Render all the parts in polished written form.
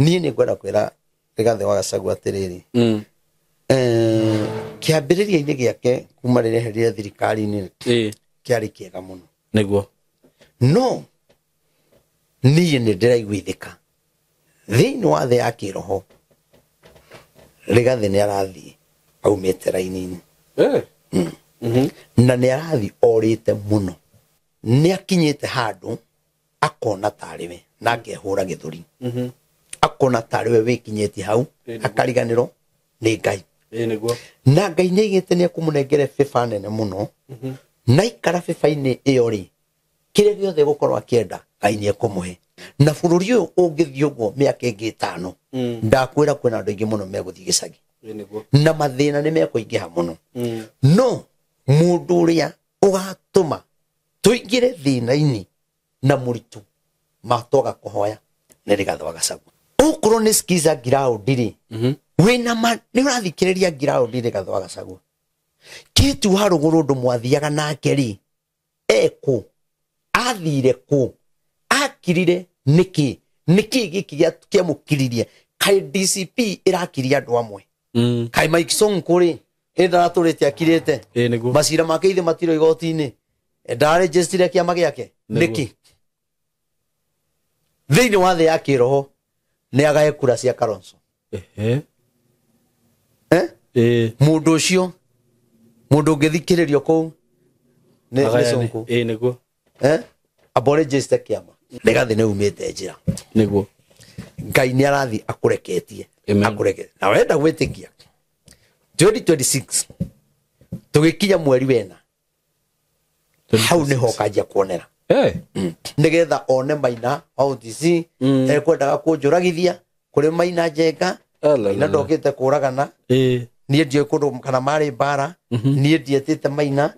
Niĩ nĩ ngwenda kwĩra Rigathĩ wa Gachagua atĩrĩrĩ, kĩambĩrĩria-inĩ gĩake kuma rĩrĩa eherire thirikari-inĩ kĩarĩ kĩega mũno. Niguo. No niĩ nĩ ndĩraiguithĩka thĩinĩ wa thĩ ya kĩroho Rigathĩ nĩ arathiĩ aumĩte raini-inĩ. Na nĩ arathiĩ orĩte mũno. Nĩ akinyĩte handũ akona tarĩ we na akehũra gĩthũri. Akona tarĩ we wĩkinyĩtie hau, akariganĩrwo nĩ Ngai. Niguo. Na Ngai nĩ aigĩte nĩ ekũmũnengere bĩba nene mũno. Na ikara bĩba-inĩ ĩyo rĩ, kĩrĩa gĩothe gũkorwo akĩenda Ngai nĩ ekũmũhe. Na bũrũri ũyũ ũngĩthiĩ ũguo mĩaka ĩngĩ ĩtano, ndakwĩra kwĩna andũ aingĩ mũno megũthiĩ gĩcagi. Niguo. Na mathĩna nĩ mekũingĩha mũno. No mũndũ ũrĩa ũgatũma tũingĩre thĩna-inĩ na mũritũ matwaga kũhoya nĩ Rigathĩ wa Gachagua. Okorwo nĩ skiza ground rĩ, wĩna ma nĩ ũrathikĩrĩria ground Rigathĩ wa Gachagua. Kĩtu wa rũgũrũ ũndũ mwathiaga nake rĩ, ekũ, athire kũ, akirire nĩkĩ, nĩkĩ gĩkĩ kĩamũkiririe? Kaĩ DCP ĩrakiria andũ amwe? Kaĩ Mike Sonko rĩ, ĩ ndaratũrĩte akirĩte? Niguo. Macira make ithe matirĩ igoti-inĩ. Ndarejestire kĩama gĩake? Niguo. Nĩkĩ? Thĩinĩ wa thĩ ya kĩroho nĩ agae kura cia Kalonzo. Mũndũ ũcio, mũndũ ũngĩthikĩrĩrio kũu nĩ Sonko. Niguo. Aborejeste kĩama. Rigathĩ nĩ umĩte njĩra. Niguo. Ngai nĩ arathiĩ akũreketie. Amen. Akũreketie. Na wenda gwĩtĩkia. 2026 tũgĩkinya mweri wena. Hau nĩho ũkanjia kuonera. Nĩgetha one Maina wa OTC, ekwendaga kũnjũragithia kũrĩ Maina Njenga, Maina ndokĩte kũragana. Niĩ ndiũĩ kũndũ kana marĩ mbara. Niĩ ndietĩte Maina.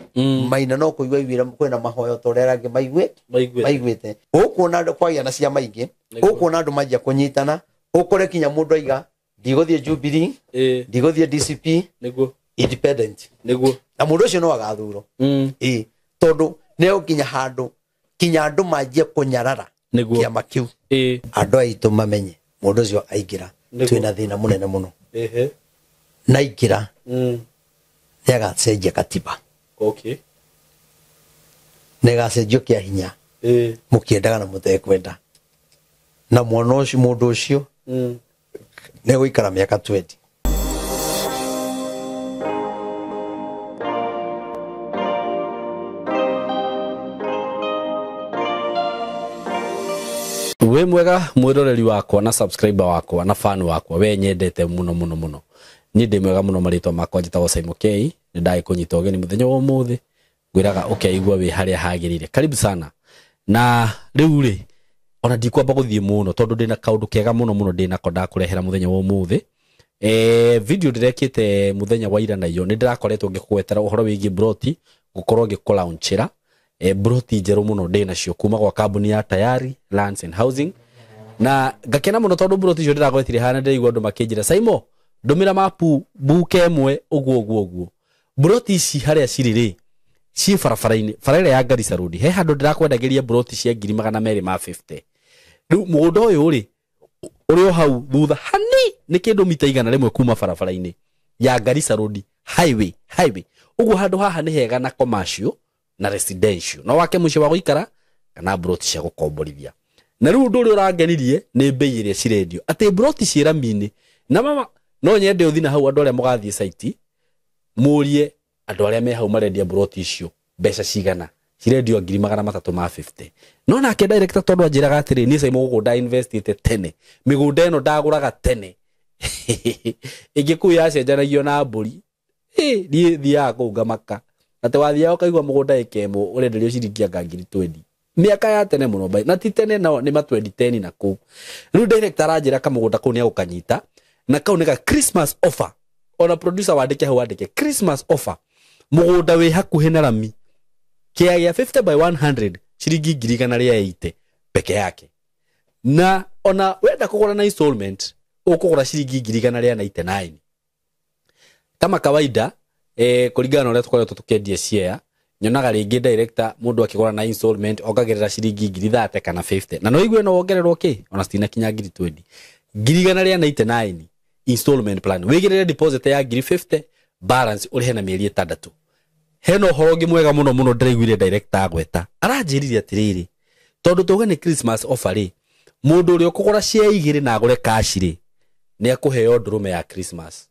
Maina no kũigua aiguire kwĩna mahoyo ta ũrĩa arĩa angĩ Maiguĩte. maiguĩte. Ũkuona andũ kwagĩa na ciama ingĩ, ũkuona andũ manjia kũnyitana, ũkore kinya mũndũ aiga ndigũthiĩ Jubilee, ndigũthiĩ DCP, Niguo. independent. Niguo. Na mũndũ ũcio no agathurwo. Tondũ nĩ egũkinya handũ kinya andũ manjie kũnyarara Niguo. kĩama kĩu. Andũ aitũ mamenye mũndũ ũcio aingĩra, Niguo. twĩna thĩna mũnene mũno. Na aingĩra, nĩ agacenjia katiba. Nĩ agacenjio kĩa hinya. Mũkĩendaga na mũtekwenda. Na mwana ũcio, mũndũ ũcio, nĩ egũikara mĩaka 20. Wĩ mwega mwĩroreri wakwa na subscriber wakwa na fan wakwa, we nyendete mũno mũno mũno. Niĩ ndĩ mwega mũno, marĩtwa makwa njĩtagwo Simon K. Nĩ ndagĩkũnyita ũgeni mũthenya wa ũmũthĩ, ngwĩraga ũkeigua wĩ harĩa hagĩrĩire. Karibu sana. Na rĩu rĩ, ona ndikwamba gũthiĩ mũno tondũ ndĩna kaũndũ kega mũno mũno ndĩnako ndakũrehera mũthenya wa ũmũthĩ. Video ndĩrekĩte mũthenya wa ira na iyo, nĩ ndĩrakoretwo ngĩkũgwetera ũhoro wĩgiĩ broti, gũkorwo ngĩkũlaunchĩra. Broti njerũ mũno ndĩnacio kuma gwa kambuni ya Tayari Lands and Housing. Na ngakena mũno tondũ broti icio ndĩragwetire hana ndĩraigua andũ makĩnjĩra, Saimo, ndũmĩra mapu buke ĩmwe ũguo ũguo ũguo. Broti ici harĩa cirĩ rĩ, ciĩ barabara-inĩ, bara ĩrĩa ya Garissa Road, he handũ ndĩrakwendagĩria broti cia ngiri magana merĩ ma 50. Rĩu mũgũnda ũyũ rĩ, ũrĩ o hau thutha hani nĩ kĩndũ mita igana rĩmwe kuma barabara-inĩ ya Garissa Road highway. Ũguo handũ haha nĩ hega na commercial na residential. No wake mũciĩ wa gũikara kana broti cia gũkomborithia. Na rĩu ũndũ ũrĩa ũrangenirie nĩ bei ĩrĩa cirendio. Atĩ broti ciĩ rami-inĩ. Na mama, no nyende ũthiĩ na hau andũ arĩa mũgathiĩ site, mũrie andũ arĩa me hau marendia broti icio mbeca cigana. Cirendio ngiri magana matatũ ma 50. No nake director tondũ anjĩraga atĩrĩ, niĩ Simon gũkũ nda investite tene. Mĩgũnda ĩno ndagũraga tene. Ĩngĩ kũu yacenjanagio na mbũri. Niĩ thiaga kũu ngamaka. Atĩ wathiaga ũkaigua mũgũnda ĩka ĩmwe ũrenderio ciringi anga ngiri 20. Mĩaka ya tene mũno, na ti tene no nĩ ma 2010 na kũu. Rĩu director aranjĩra kamũgũnda kũu nĩegũkanyita, na kau nĩ ga Christmas offer. Ona producer wandĩke hau wandĩke Christmas offer. Mũgũnda wĩ hakuhĩ na rami. Kĩa gĩa 50 by 100 ciringi ngiri igana rĩa 80 peke yake. Na ona wenda kũgũra na installment ũkũgũra ciringi ngiri igana rĩa 99. Kama kawaida, kũringana na ũrĩa tũkoretwo tũkĩendia share, nyonaga rĩngĩ director mũndũ akĩgũra na installment ongagĩrĩra ciringi ngiri 30 kana 50. Na no igue no wongererwo kĩ? Ona citinakinya ngiri 20. 199 installment plan. Wigirire deposit ya 50 balance urihe na mĩeri 6. Hena ũhoro ũngĩ mwega mũno mũno ndĩraiguire director agweta. Aranjĩrire atĩrĩrĩ, tondũ tuge nĩ Christmas offer rĩ, mũndũ ũrĩa ũkũgũra cia igĩrĩ na agũre cash rĩ, nĩ akũheo ndũrũme ya Christmas.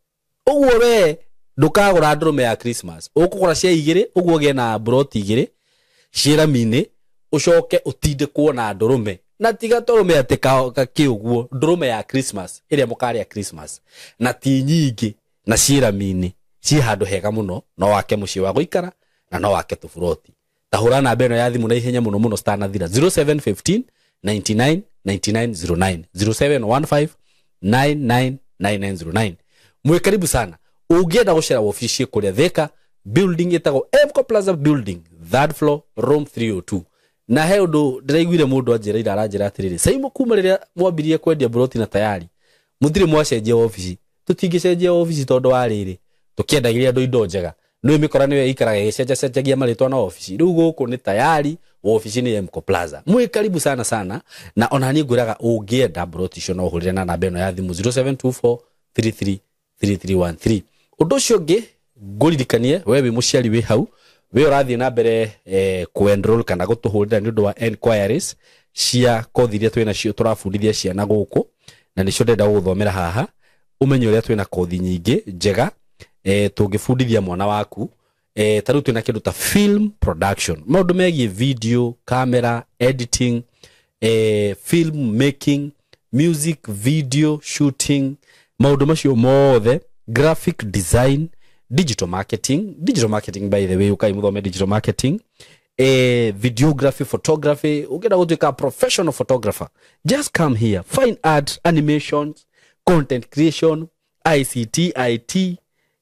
Ũguo we ndũkagũra ndũrũme ya Christmas, ũkũgũra cia igĩrĩ, ũguo ũgĩe na broti igĩrĩ ciĩrami-inĩ, ũcoke ũtindĩkwo na ndũrũme. Na tiga tũrũme atĩ kĩ ũguo, ndũrũme ya Christmas ĩrĩa mũkarĩa Christmas, na ti nyingĩ, na ciĩrami-inĩ ciĩ handũ hega mũno, no wake mũciĩ wa gũikara na no wake tũburoti. Ta hũra namba ĩno ya thimũ na ihenya mũno mũno citanathira, 0715 99 9909, 0715 99 9909. Mwĩ karibu sana. Ũngĩenda gũcera wabici kũrĩa Thika, building ĩtagwo Emco Plaza building, third floor, room 302. Na he ũndũ ndĩraiguire mũndũ anjĩra ira, aranjĩra atĩrĩrĩ, Saimo, kuma rĩrĩa mwambirie kwendia buroti na tayari mũtirĩ mwacenjia wabici. Tũtingĩcenjia wabici tondũ wa rĩrĩ, tũkĩendagĩria andũ indo njega. Nĩũĩ mĩkora nĩyo ĩikaraga ĩgĩcenjacenjagia marĩtwa na wabici. Rĩu gũkũ nĩ tayari, wabici nĩ Emco Plaza. Mwĩ karibu sana sana. Na ona niĩ ngwĩraga ũngĩenda buroti icio no ũhũrĩre na namba ĩno ya thimũ 0724 33 3313. Ũndũ ũcio ũngĩ ngũririkanie, we wĩ mũciari wĩ hau, we ũrathiĩ na mbere kũ-enroll kana gũtũhũrĩra nĩ ũndũ wa enquiries cia kothi iria twĩ nacio tũrabundithia ciana gũkũ, na nĩcio ndĩrenda gũgũthomera haha, ũmenye ũrĩa twĩna kothi nyingĩ njega tũngĩbundithia mwana waku. Ta rĩu twĩna kĩndũ ta film production, maũndũ megiĩ video, camera, editing, film making, music video shooting, maũndũ macio mothe, graphic design, digital marketing. Digital marketing, by the way, ukai muthome digital marketing, videography, photography. Ukienda gũtuĩka professional photographer, just come here. Fine art, animations, content creation, ICT, IT,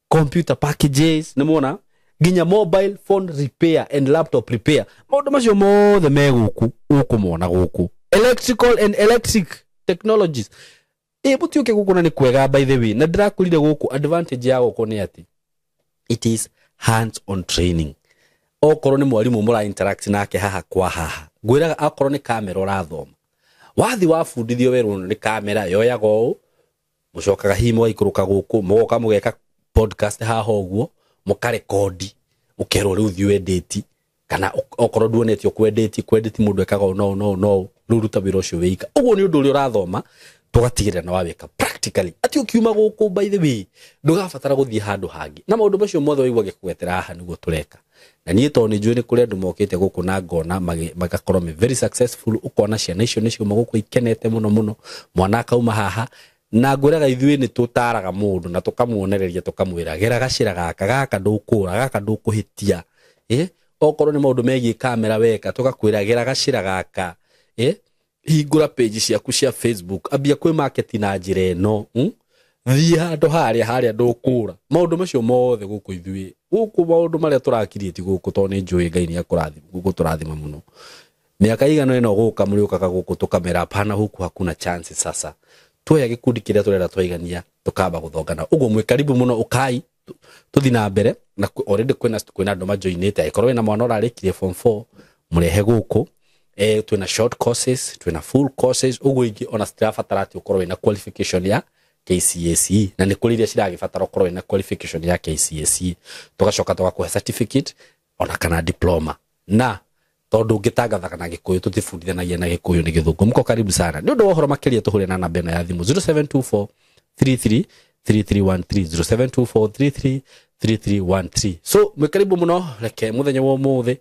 computer packages, nĩmuona nginya mobile phone repair and laptop repair. Maũndũ macio mothe me gũkũ, ũkũmona gũkũ. Electrical and electric technologies. Mũtiũke gũkũ na nĩ kwega, by the way. Na ndĩrakwĩrire gũkũ advantage ya gũkũ nĩ atĩ it is hands on training. Okorwo nĩ mwarimũ mũra interact nake haha kwa haha, ngwĩraga akorwo nĩ kamera ũrathoma, wathi wabundithio werwo nĩ kamera yoyaga ũũ, mũcokaga hihi mũgaikũrũka gũkũ, mũgoka mũgeka podcast haha ũguo, mũkarekondi, ũkerwo rĩu thiĩ wendĩti, kana okorwo nduonetio kwendĩti, kwendĩti mũndũ ekaga ũũ no no no, rĩu ruta wĩra ũcio wĩika. Ũguo nĩ ũndũ ũrĩa ũrathoma, tũgatigĩrĩra na wawĩka practically. Atĩ ũkiuma gũkũ, by the way, ndũgabatara gũthiĩ handũ hangĩ. Na maũndũ macio mothe waigua ngĩkũgwetera haha nĩguo tũreka. Na niĩ tondũ nĩ njũĩ nĩ kũrĩ andũ mokĩte gũkũ na ngona magakorwo me very successful, ũkona ciana icio nĩ ciauma gũkũ ikenete mũno mũno, mwana akauma haha. Na ngwĩraga ithuĩ nĩ tũtaraga mũndũ na tũkamuonereria, tũkamwĩra gera gacĩra gaka, gaka ndũkũra, gaka ndũkũhĩtia. Okorwo nĩ maũndũ megiĩ kamera weka, tũgakwĩra gera gacĩra gaka. Hingũra page ciaku cia Facebook, ambia kwĩ market na njĩra ĩno, Thiĩ handũ harĩa harĩa ndũkũra. Maũndũ macio mothe gũkũ ithuĩ, gũkũ maũndũ marĩa tũrakirĩti gũkũ, tondũ nĩ njũĩ Ngai nĩ gũtũrathima mũno. Mĩaka igana ĩno gũka mũrĩũkaga gũkũ tũkamera hapana, huku hakuna chance. Sasa tuoya gĩkundi kĩrĩa tũrenda twaigania, tũkamba gũthongana. Ũguo mwĩ karibu mũno, ũkai tũthi na mbere. Na already kwĩna andũ majoinĩte. Angĩkorwo wĩna mwana ũrarĩkirie form 4, mũrehe gũkũ. Twĩna short courses, twĩna full courses, ũguo ingĩ ona citirabatara atĩ ũkorwo wĩna qualification ya KCSE, na nĩ kũrĩ iria ciragĩbatara ũkorwo wĩna qualification ya KCSE, tũgacoka tũgakũhe certificate ona kana diploma. Na tondũ ũngĩtangathaga na Gĩkũyũ, tũtibundithanagia na Gĩkũyũ, nĩ Gĩthũngũ. Mko karibu sana. Nĩ ũndũ wa ũhoro makĩria tũhũre na namba ĩno ya thimũ 0724 33 3313, 0724 33 3313. So mwĩ karibu mũno. Reke mũthenya wa ũmũthĩ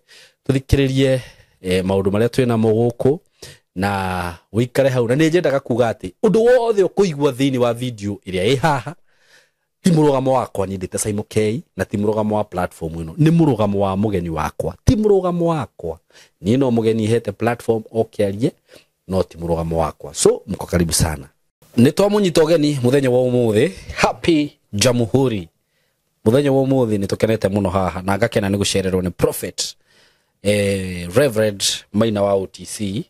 tũthikĩrĩrie maũndũ marĩa twĩ namo gũkũ, na ũikare hau. Na nĩ nyendaga kuga atĩ ũndũ wothe ũkũigua thĩinĩ wa video ĩrĩa ĩ haha ti mũrũgamo wakwa niĩ ndĩte Saimo K, na ti mũrũgamo wa platform ĩno, nĩ mũrũgamo wa mũgeni wakwa, ti mũrũgamo wakwa niĩ. No mũgeni hete platform oke arie, no ti mũrũgamo wakwa. So mko karibu sana. Nĩ twamũnyita ũgeni mũthenya wa ũmũthĩ. Happy Jamhuri. Mũthenya wa ũmũthĩ nĩ tũkenete mũno haha, na ngakena nĩ gũcererwo nĩ prophet Reverend Maina wa OTC.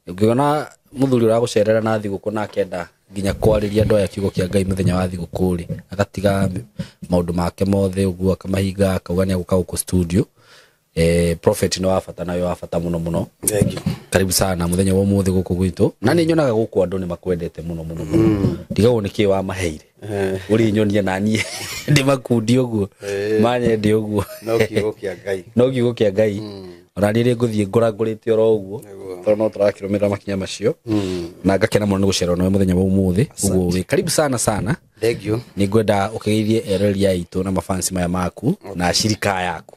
Ũngĩona mũthuri ũragũcerera na thigũkũ na akenda nginya kwarĩria andũ aya kiugo kĩa Ngai mũthenya wa thigũkũ rĩ, agatiga maũndũ make mothe ũguo akamahinga, akauga nĩ egũka gũkũ studio. Prophet nĩ wa bata na wĩ wa bata mũno mũno. Thank you. Karibu sana muthenya wa umuthi guku gwitu na nĩ nyonaga guku andu nĩ makwendete mũno mũno mũno, ndigagwo nĩ kĩ wamaheire uri nyonie na niĩ ndĩmakundi ũguo manyende ũguo. No kiugo kĩa Ngai. No kiugo kĩa Ngai, ona niĩ ngũthiĩ ngũrangũrĩte oro ũguo tondũ no tũrakĩrũmĩrĩra makinya macio, na ngakena mũno nĩ gũcererwo nawe mũthenya wa ũmũthĩ ũguo. Wĩ karibu sana sana. Thank you. Nĩ ngwenda ũkĩgeithie eroreri aitũ na mafansi maya maku na acirika yaku,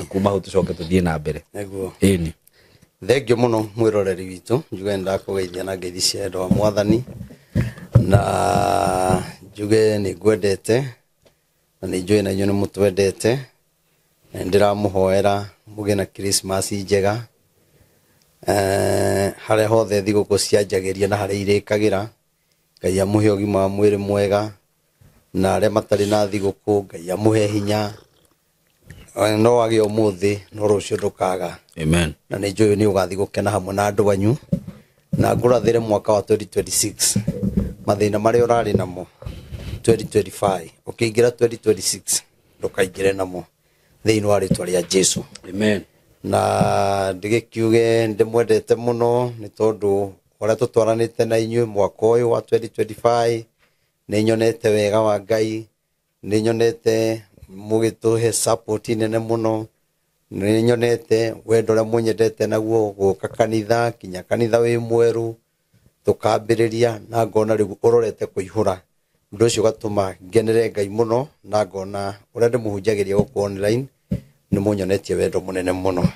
kuma hau tũcoke tũthiĩ na mbere. Nĩguo. Ĩni. Thank you mũno mwĩroreri witũ. Njuge nĩndakũgeithia na ngeithi cia wendo wa Mwathani, na njuge nĩ ngwendete na nĩ njũĩ na inyuĩ nĩ mũtwendete, na nĩ ndĩramũhoera mũgĩe na Christmas njega. Harĩa hothe thigũkũ cianjagĩria na harĩa irĩkagĩra, Ngai amũhe ũgima wa mwĩrĩ mwega, na arĩa matarĩ na thigũkũ Ngai amũhe hinya. No wage ũmũthĩ no rũciũ ndũkaga. Amen. Na nĩ njũĩ nĩ ũgathiĩ gũkena hamwe na andũ anyu, na ngũrathĩre mwaka wa 2026 mathĩna marĩa ũrarĩ namo 2025 ũkĩingĩra 2026 ndũkaingĩre namo thĩinĩ wa rĩtwa rĩa Jesu. Amen. Na ndĩgĩkiuge ndĩmwendete mũno nĩ tondũ ũrĩa tũtwaranĩte na inyuĩ mwaka ũyũ wa 2025, nĩ nyonete wega wa Ngai, nĩ nyonete mũgĩtũhe support nene mũno, nĩ nyonete wendo ũrĩa mũnyendete naguo gũka kanitha kinya kanitha wĩ mwerũ tũkambĩrĩria, na ngona rĩu ũrorete kũihũra. Ũndũ ũcio ũgatũma ngenere Ngai mũno, na ngona ũrĩa ndĩmũhunjagĩria gũkũ online nĩ mũnyonetie wendo mũnene mũno.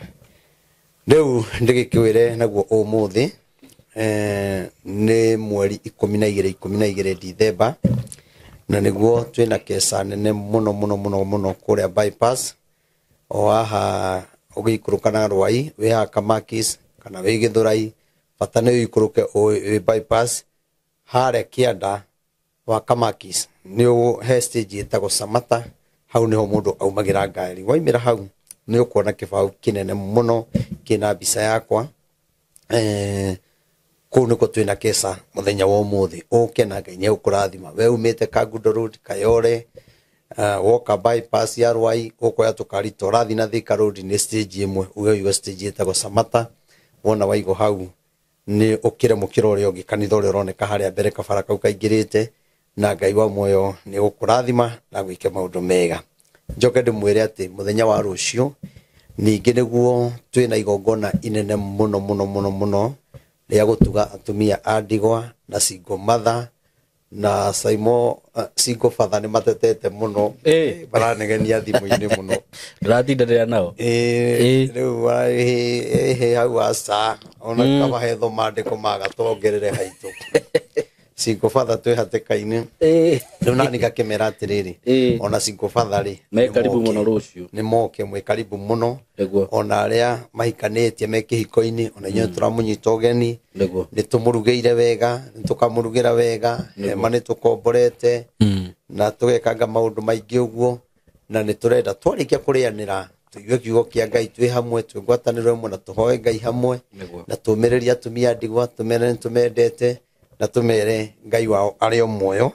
Rĩu ndĩgĩkwĩre naguo ũmũthĩ nĩ mweri 12 12 Dithemba, na nĩguo twĩna keca nene mũno mũno mũno mũno kũrĩa bypass o haha ũgĩikũrũka na Rwai wĩ haha Kamakis kana wĩ Gĩthũrai, bata nĩ ũikũrũke wĩ bypass harĩa kĩanda wa Kamakis nĩ he stage ĩtagwo Samata, hau nĩho mũndũ aumagĩra ngari. Waimĩra hau nĩ ũkuona kĩbaũ kĩnene mũno kĩna mbica yakwa. Kũu nĩkuo twĩna keca mũthenya wa ũmũthĩ, ũke na Ngai nĩegũkũrathima. We umĩte Kangundo Road, Kayore, woka bypass ya Rwai ũkoya tũkari tũrathiĩ na Thika Road nĩ stage ĩmwe, uge ũigua stage ĩtagwo Samata. Wona waigwo hau nĩ ũkĩre mũkĩra ũrĩa ũngĩ kanitha ũrĩa ũroneka harĩa mbere kabara kau kaingĩrĩte, na Ngai wa muoyo nĩ gũkũrathima na gwĩke maũndũ mega. Njoke ndĩmwĩre atĩ mũthenya wa rũciũ ningĩ nĩguo twĩna igongona inene mũno mũno mũno mũno rĩa gũtuga atumia a ndigwa na single mother na Saimo. Single father nĩ matetete mũno, maranegenia thimũ-inĩ mũno. Ndĩratindanĩra nao. Rĩu ĩhĩ hau aca ona kaba hetho mandĩko magatongerere haitũ single father twĩ hatĩka-inĩ. Rĩu nani ngakĩmera atĩrĩrĩ, ona single father rĩ, me karibu mũno rũciũ. Nĩ moke, mwĩ karibu mũno. Nĩguo. Ona arĩa mahikanĩtie me kĩhiko-inĩ, ona inyuĩ tũramũnyita ũgeni. Nĩguo. Nĩ tũmũrugĩire wega, nĩ tũkamũrugĩra wega, hema nĩ tũkomborete na tũgekanga maũndũ maingĩ ũguo, na nĩ tũrenda twarĩkia kũrĩanĩra tũigue kiugo kĩa Ngai twĩ hamwe, twĩ ngwatanĩro ĩmwe, na tũhoe Ngai hamwe, Nĩguo. na tũmĩrĩrie atumia a ndigwa, tũmere nĩ tũmendete na tũmere Ngai wao arĩ o muoyo.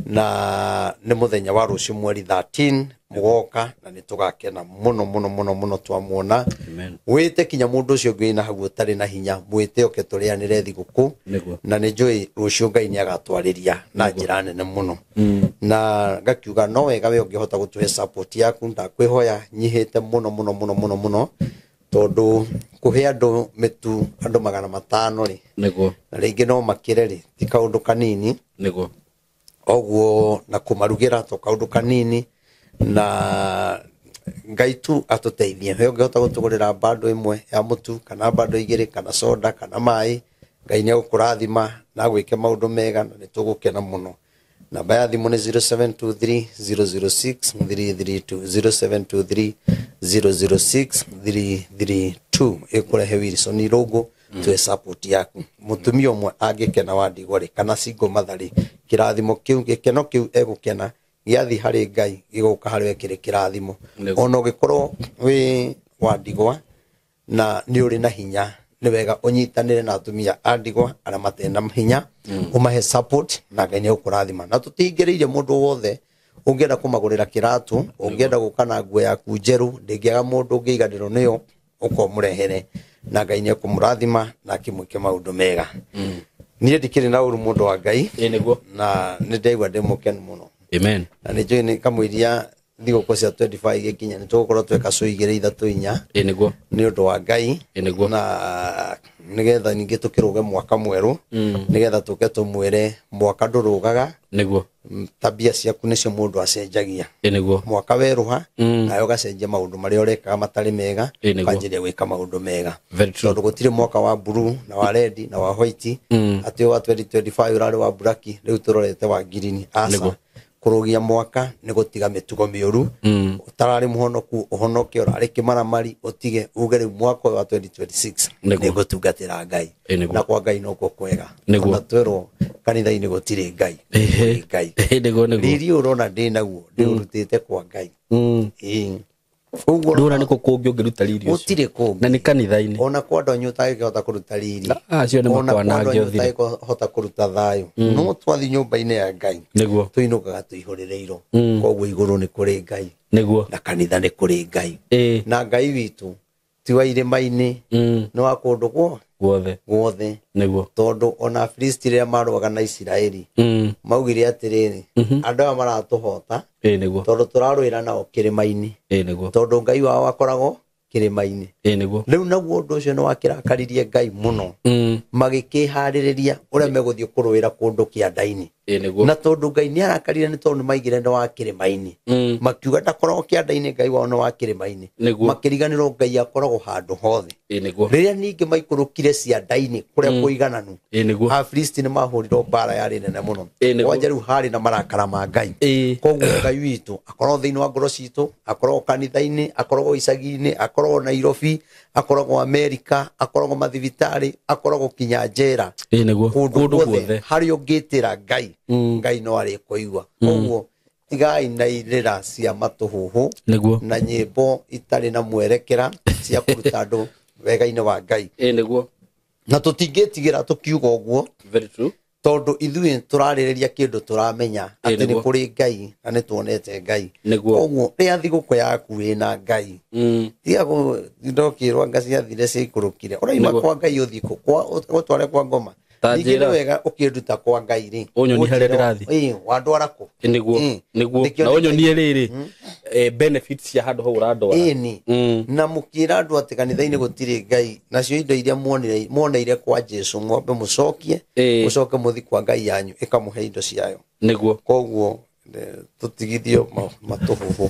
Na nĩ mũthenya wa rũciũ mweri 13 mũgoka, na nĩ tũgakena mũno mũno mũno mũno twamuona. Amen. Wĩte kinya mũndũ ũcio ũngĩ wĩna hau ũtarĩ na hinya, mwĩte oke tũrĩanĩre thigũkũ. Nĩguo. Na nĩ njũĩ rũciũ Ngai nĩ agatwarĩria na njĩra nene mũno, na ngakiuga no wega we ũngĩhota gũtũhe support yaku. Ndakwĩhoya nyihĩte mũno mũno mũno mũno mũno, tondũ kũhe andũ mĩtu andũ 500 rĩ, Nĩguo. na rĩngĩ no makĩre rĩ, ti kaũndũ kanini. Nĩguo. Oguo na kũmarugĩra to kaũndũ kanini, na Ngai tu atũteithie. We ũngĩhota gũtũgũrĩra bando ĩmwe ya mũtu kana bando igĩrĩ kana soda kana maĩ, Ngai nĩ egũkũrathima na agwĩke maũndũ mega, na nĩ tũgũkena mũno. Namba ya thimũ nĩ 0723 006 332, 0723 006 332, ĩkũrehe Wilson Irũngũ. Tũhe support yaku. Mũtumia ũmwe angĩkena wa ndigwa rĩ, kana single mother rĩ, kĩrathimo kĩu, gĩkeno kĩu egũkena gĩathiĩ harĩ Ngai gĩgũka harĩ we kĩrĩ kĩrathimo. Nĩguo. Ona ũngĩkorwo wĩ wa ndigwa na nĩ ũrĩ na hinya, nĩ wega ũnyitanĩre na atumia a ndigwa arĩa matarĩ na hinya, ũmahe support na Ngai nĩ egũkũrathima. Na tũtingĩrĩirie mũndũ wothe Ũngĩenda kũmagũrĩra kĩratũ, ũngĩenda gũka na nguo yaku njerũ, ndĩngĩaga mũndũ ũngĩiganĩrwo nĩyo, ũka ũmũrehere na Ngai nĩ ekũmũrathima na akĩmwĩke maũndũ mega. Niĩ ndikĩrĩ na ũru mũndũ wa Ngai. Ĩĩ nĩguo. Na nĩ ndaigua ndĩ mũkenu mũno. Amen. Na nĩ njũĩ nĩ kamũiria thigũkũ cia 25 igĩkinya nĩ tũgũkorwo tweka show igĩrĩ ithatũ inya. Ĩĩ nĩguo. Nĩ ũndũ wa Ngai. Ĩĩ nĩguo. Na nĩgetha ningĩ tũkĩrũge mwaka mwerũ, nĩgetha tũke tũmwĩre mwaka ndũrũgaga. Nĩguo. Tabia ciaku nĩcio mũndũ acenjagia. Ĩĩ nĩguo. Mwaka werũha, nawe ũgacenjia maũndũ marĩa ũrekaga matarĩ mega, Ĩĩ nĩguo. ũkanjĩrĩria gwĩka maũndũ mega. Very true. Tondũ gũtirĩ mwaka wa blue na wa red na wa white, atĩ wa 2025 ũrarĩ wa black, rĩu tũrorete wa green. Aca. Nĩguo. Kũrũgia mwaka nĩ gũtiga mĩtugo mĩũru. Ũtararĩ mũhonoku ũhonoke, ũrarĩ kĩmaramari ũtige, uge rĩu mwaka ũyũ wa 2026 Nĩguo. nĩ ngũtungatĩra Ngai. Ĩĩ nĩguo. Na kwa Ngai nokuo kwega. Nĩguo. Ona twerwo kanitha-inĩ gũtirĩ Ngai. Kũrĩ Ngai. Ĩĩ nĩguo nĩguo. Riri ũrona ndĩ naguo ndĩũrutĩte kwa Ngai. Ĩĩ. Ũguo Ndũra nĩkũ kũngĩ ũngĩruta riri ũcio. Gũtirĩ kũngĩ. Na nĩ kanitha-inĩ. Ona kwa andũ anyu ũtangĩhota kũruta riri. Acio nĩ Ona kwa andũ makwanange anyu ũthire. ũtangĩhota kũruta thayũ. No twathi nyũmba-inĩ ya Ngai. Nĩguo. Tũinũkaga tũihũrĩrĩirwo. Koguo igũrũ nĩ kũrĩ Ngai. Nĩguo. Na kanitha nĩ kũrĩ Ngai. Ĩĩ. Na Ngai witũ ti wa irĩma-inĩ, nĩ wa kũndũ Guothe. guothe. Nĩguo. Tondũ ona Afilisti rĩrĩa marũaga na Isiraeli, maugire atĩrĩrĩ, andũ aya maratũhota Ĩĩ nĩguo. tondũ tũrarũĩra nao kĩrĩma-inĩ. Ĩĩ nĩguo. Tondũ Ngai wao akoragwo kĩrĩma-inĩ. Ĩĩ nĩguo. Rĩu naguo ũndũ ũcio nĩ wakĩrakaririe Ngai mũno. Magĩkĩharĩrĩria ũrĩa megũthiĩ kũrũĩra kũndũ kĩanda-inĩ. Ĩĩ nĩguo. Na tondũ Ngai nĩ arakarire nĩ tondũ nĩmaigire nĩ wa kĩrĩma-inĩ. Makiuga ndakoragwo kĩanda-inĩ, Ngai wao nĩ wa kĩrĩma-inĩ. Nĩguo. Makĩriganĩrwo Ngai akoragwo handũ hothe. Ĩĩ nĩguo. Rĩrĩa ningĩ maikũrũkire cianda-inĩ kũrĩa kũigananu, Ĩĩ nĩguo. Afilisti nĩ mahũrirwo mbara yarĩ nene mũno. Ĩĩ nĩguo. Kwanja rĩu harĩ na marakara ma Ngai. Ĩĩ. Koguo Ngai witũ akoragwo thĩinĩ wa ngoro citũ, akoragwo kanitha-inĩ, akoragwo icagi-inĩ, akoragwo Nairobi, akoragwo Amerika, akoragwo mathibitarĩ, akoragwo kinya njera. Ĩĩ nĩguo. Kũndũ guothe harĩa ũngĩtĩra Ngai, Ngai no arĩkũigua. Koguo tigai na irĩra cia matũhũhũ Nĩguo. na nyĩmbo itarĩ na mwerekera cia kũruta andũ wega-inĩ wa Ngai. Ĩĩ nĩguo. Na tũtingĩtigĩra tũkiuga ũguo. Very true. Tondũ ithuĩ tũrarĩrĩria kĩndũ tũramenya Ĩĩ atĩ nĩ nĩguo. kũrĩ Ngai na nĩ tuonete Ngai. Nĩguo. Koguo rĩa thigũkũ yaku ĩna Ngai. Tiga ndokĩrwo anga ciathire ciaikũrũkire. Ũraima Nĩguo. kwa Ngai ũthiĩ kũ? Ũtware kwa ngoma. Ta Ningĩ nĩ njĩra. wega ũkĩnduta kwa Ngai rĩ. Ũnyonie harĩa ndĩrathiĩ. Ĩĩ, wandwara kũ? Ĩĩ nĩguo. Ĩĩ. Nĩguo. Nĩkĩo Na nĩ ũnyonie rĩrĩ, benefits cia handũ hau ũrandwara. Ĩni. Na mũkĩra andũ atĩ kanitha-inĩ gũtirĩ Ngai, nacio indo iria muoneire kwa Jesũ mwambe mũcokie, Ĩĩ. mũcoke mũthiĩ kwa Ngai yanyu ĩkamũhe indo ciayo. Nĩguo. Koguo tũtigithio matũhũhũ.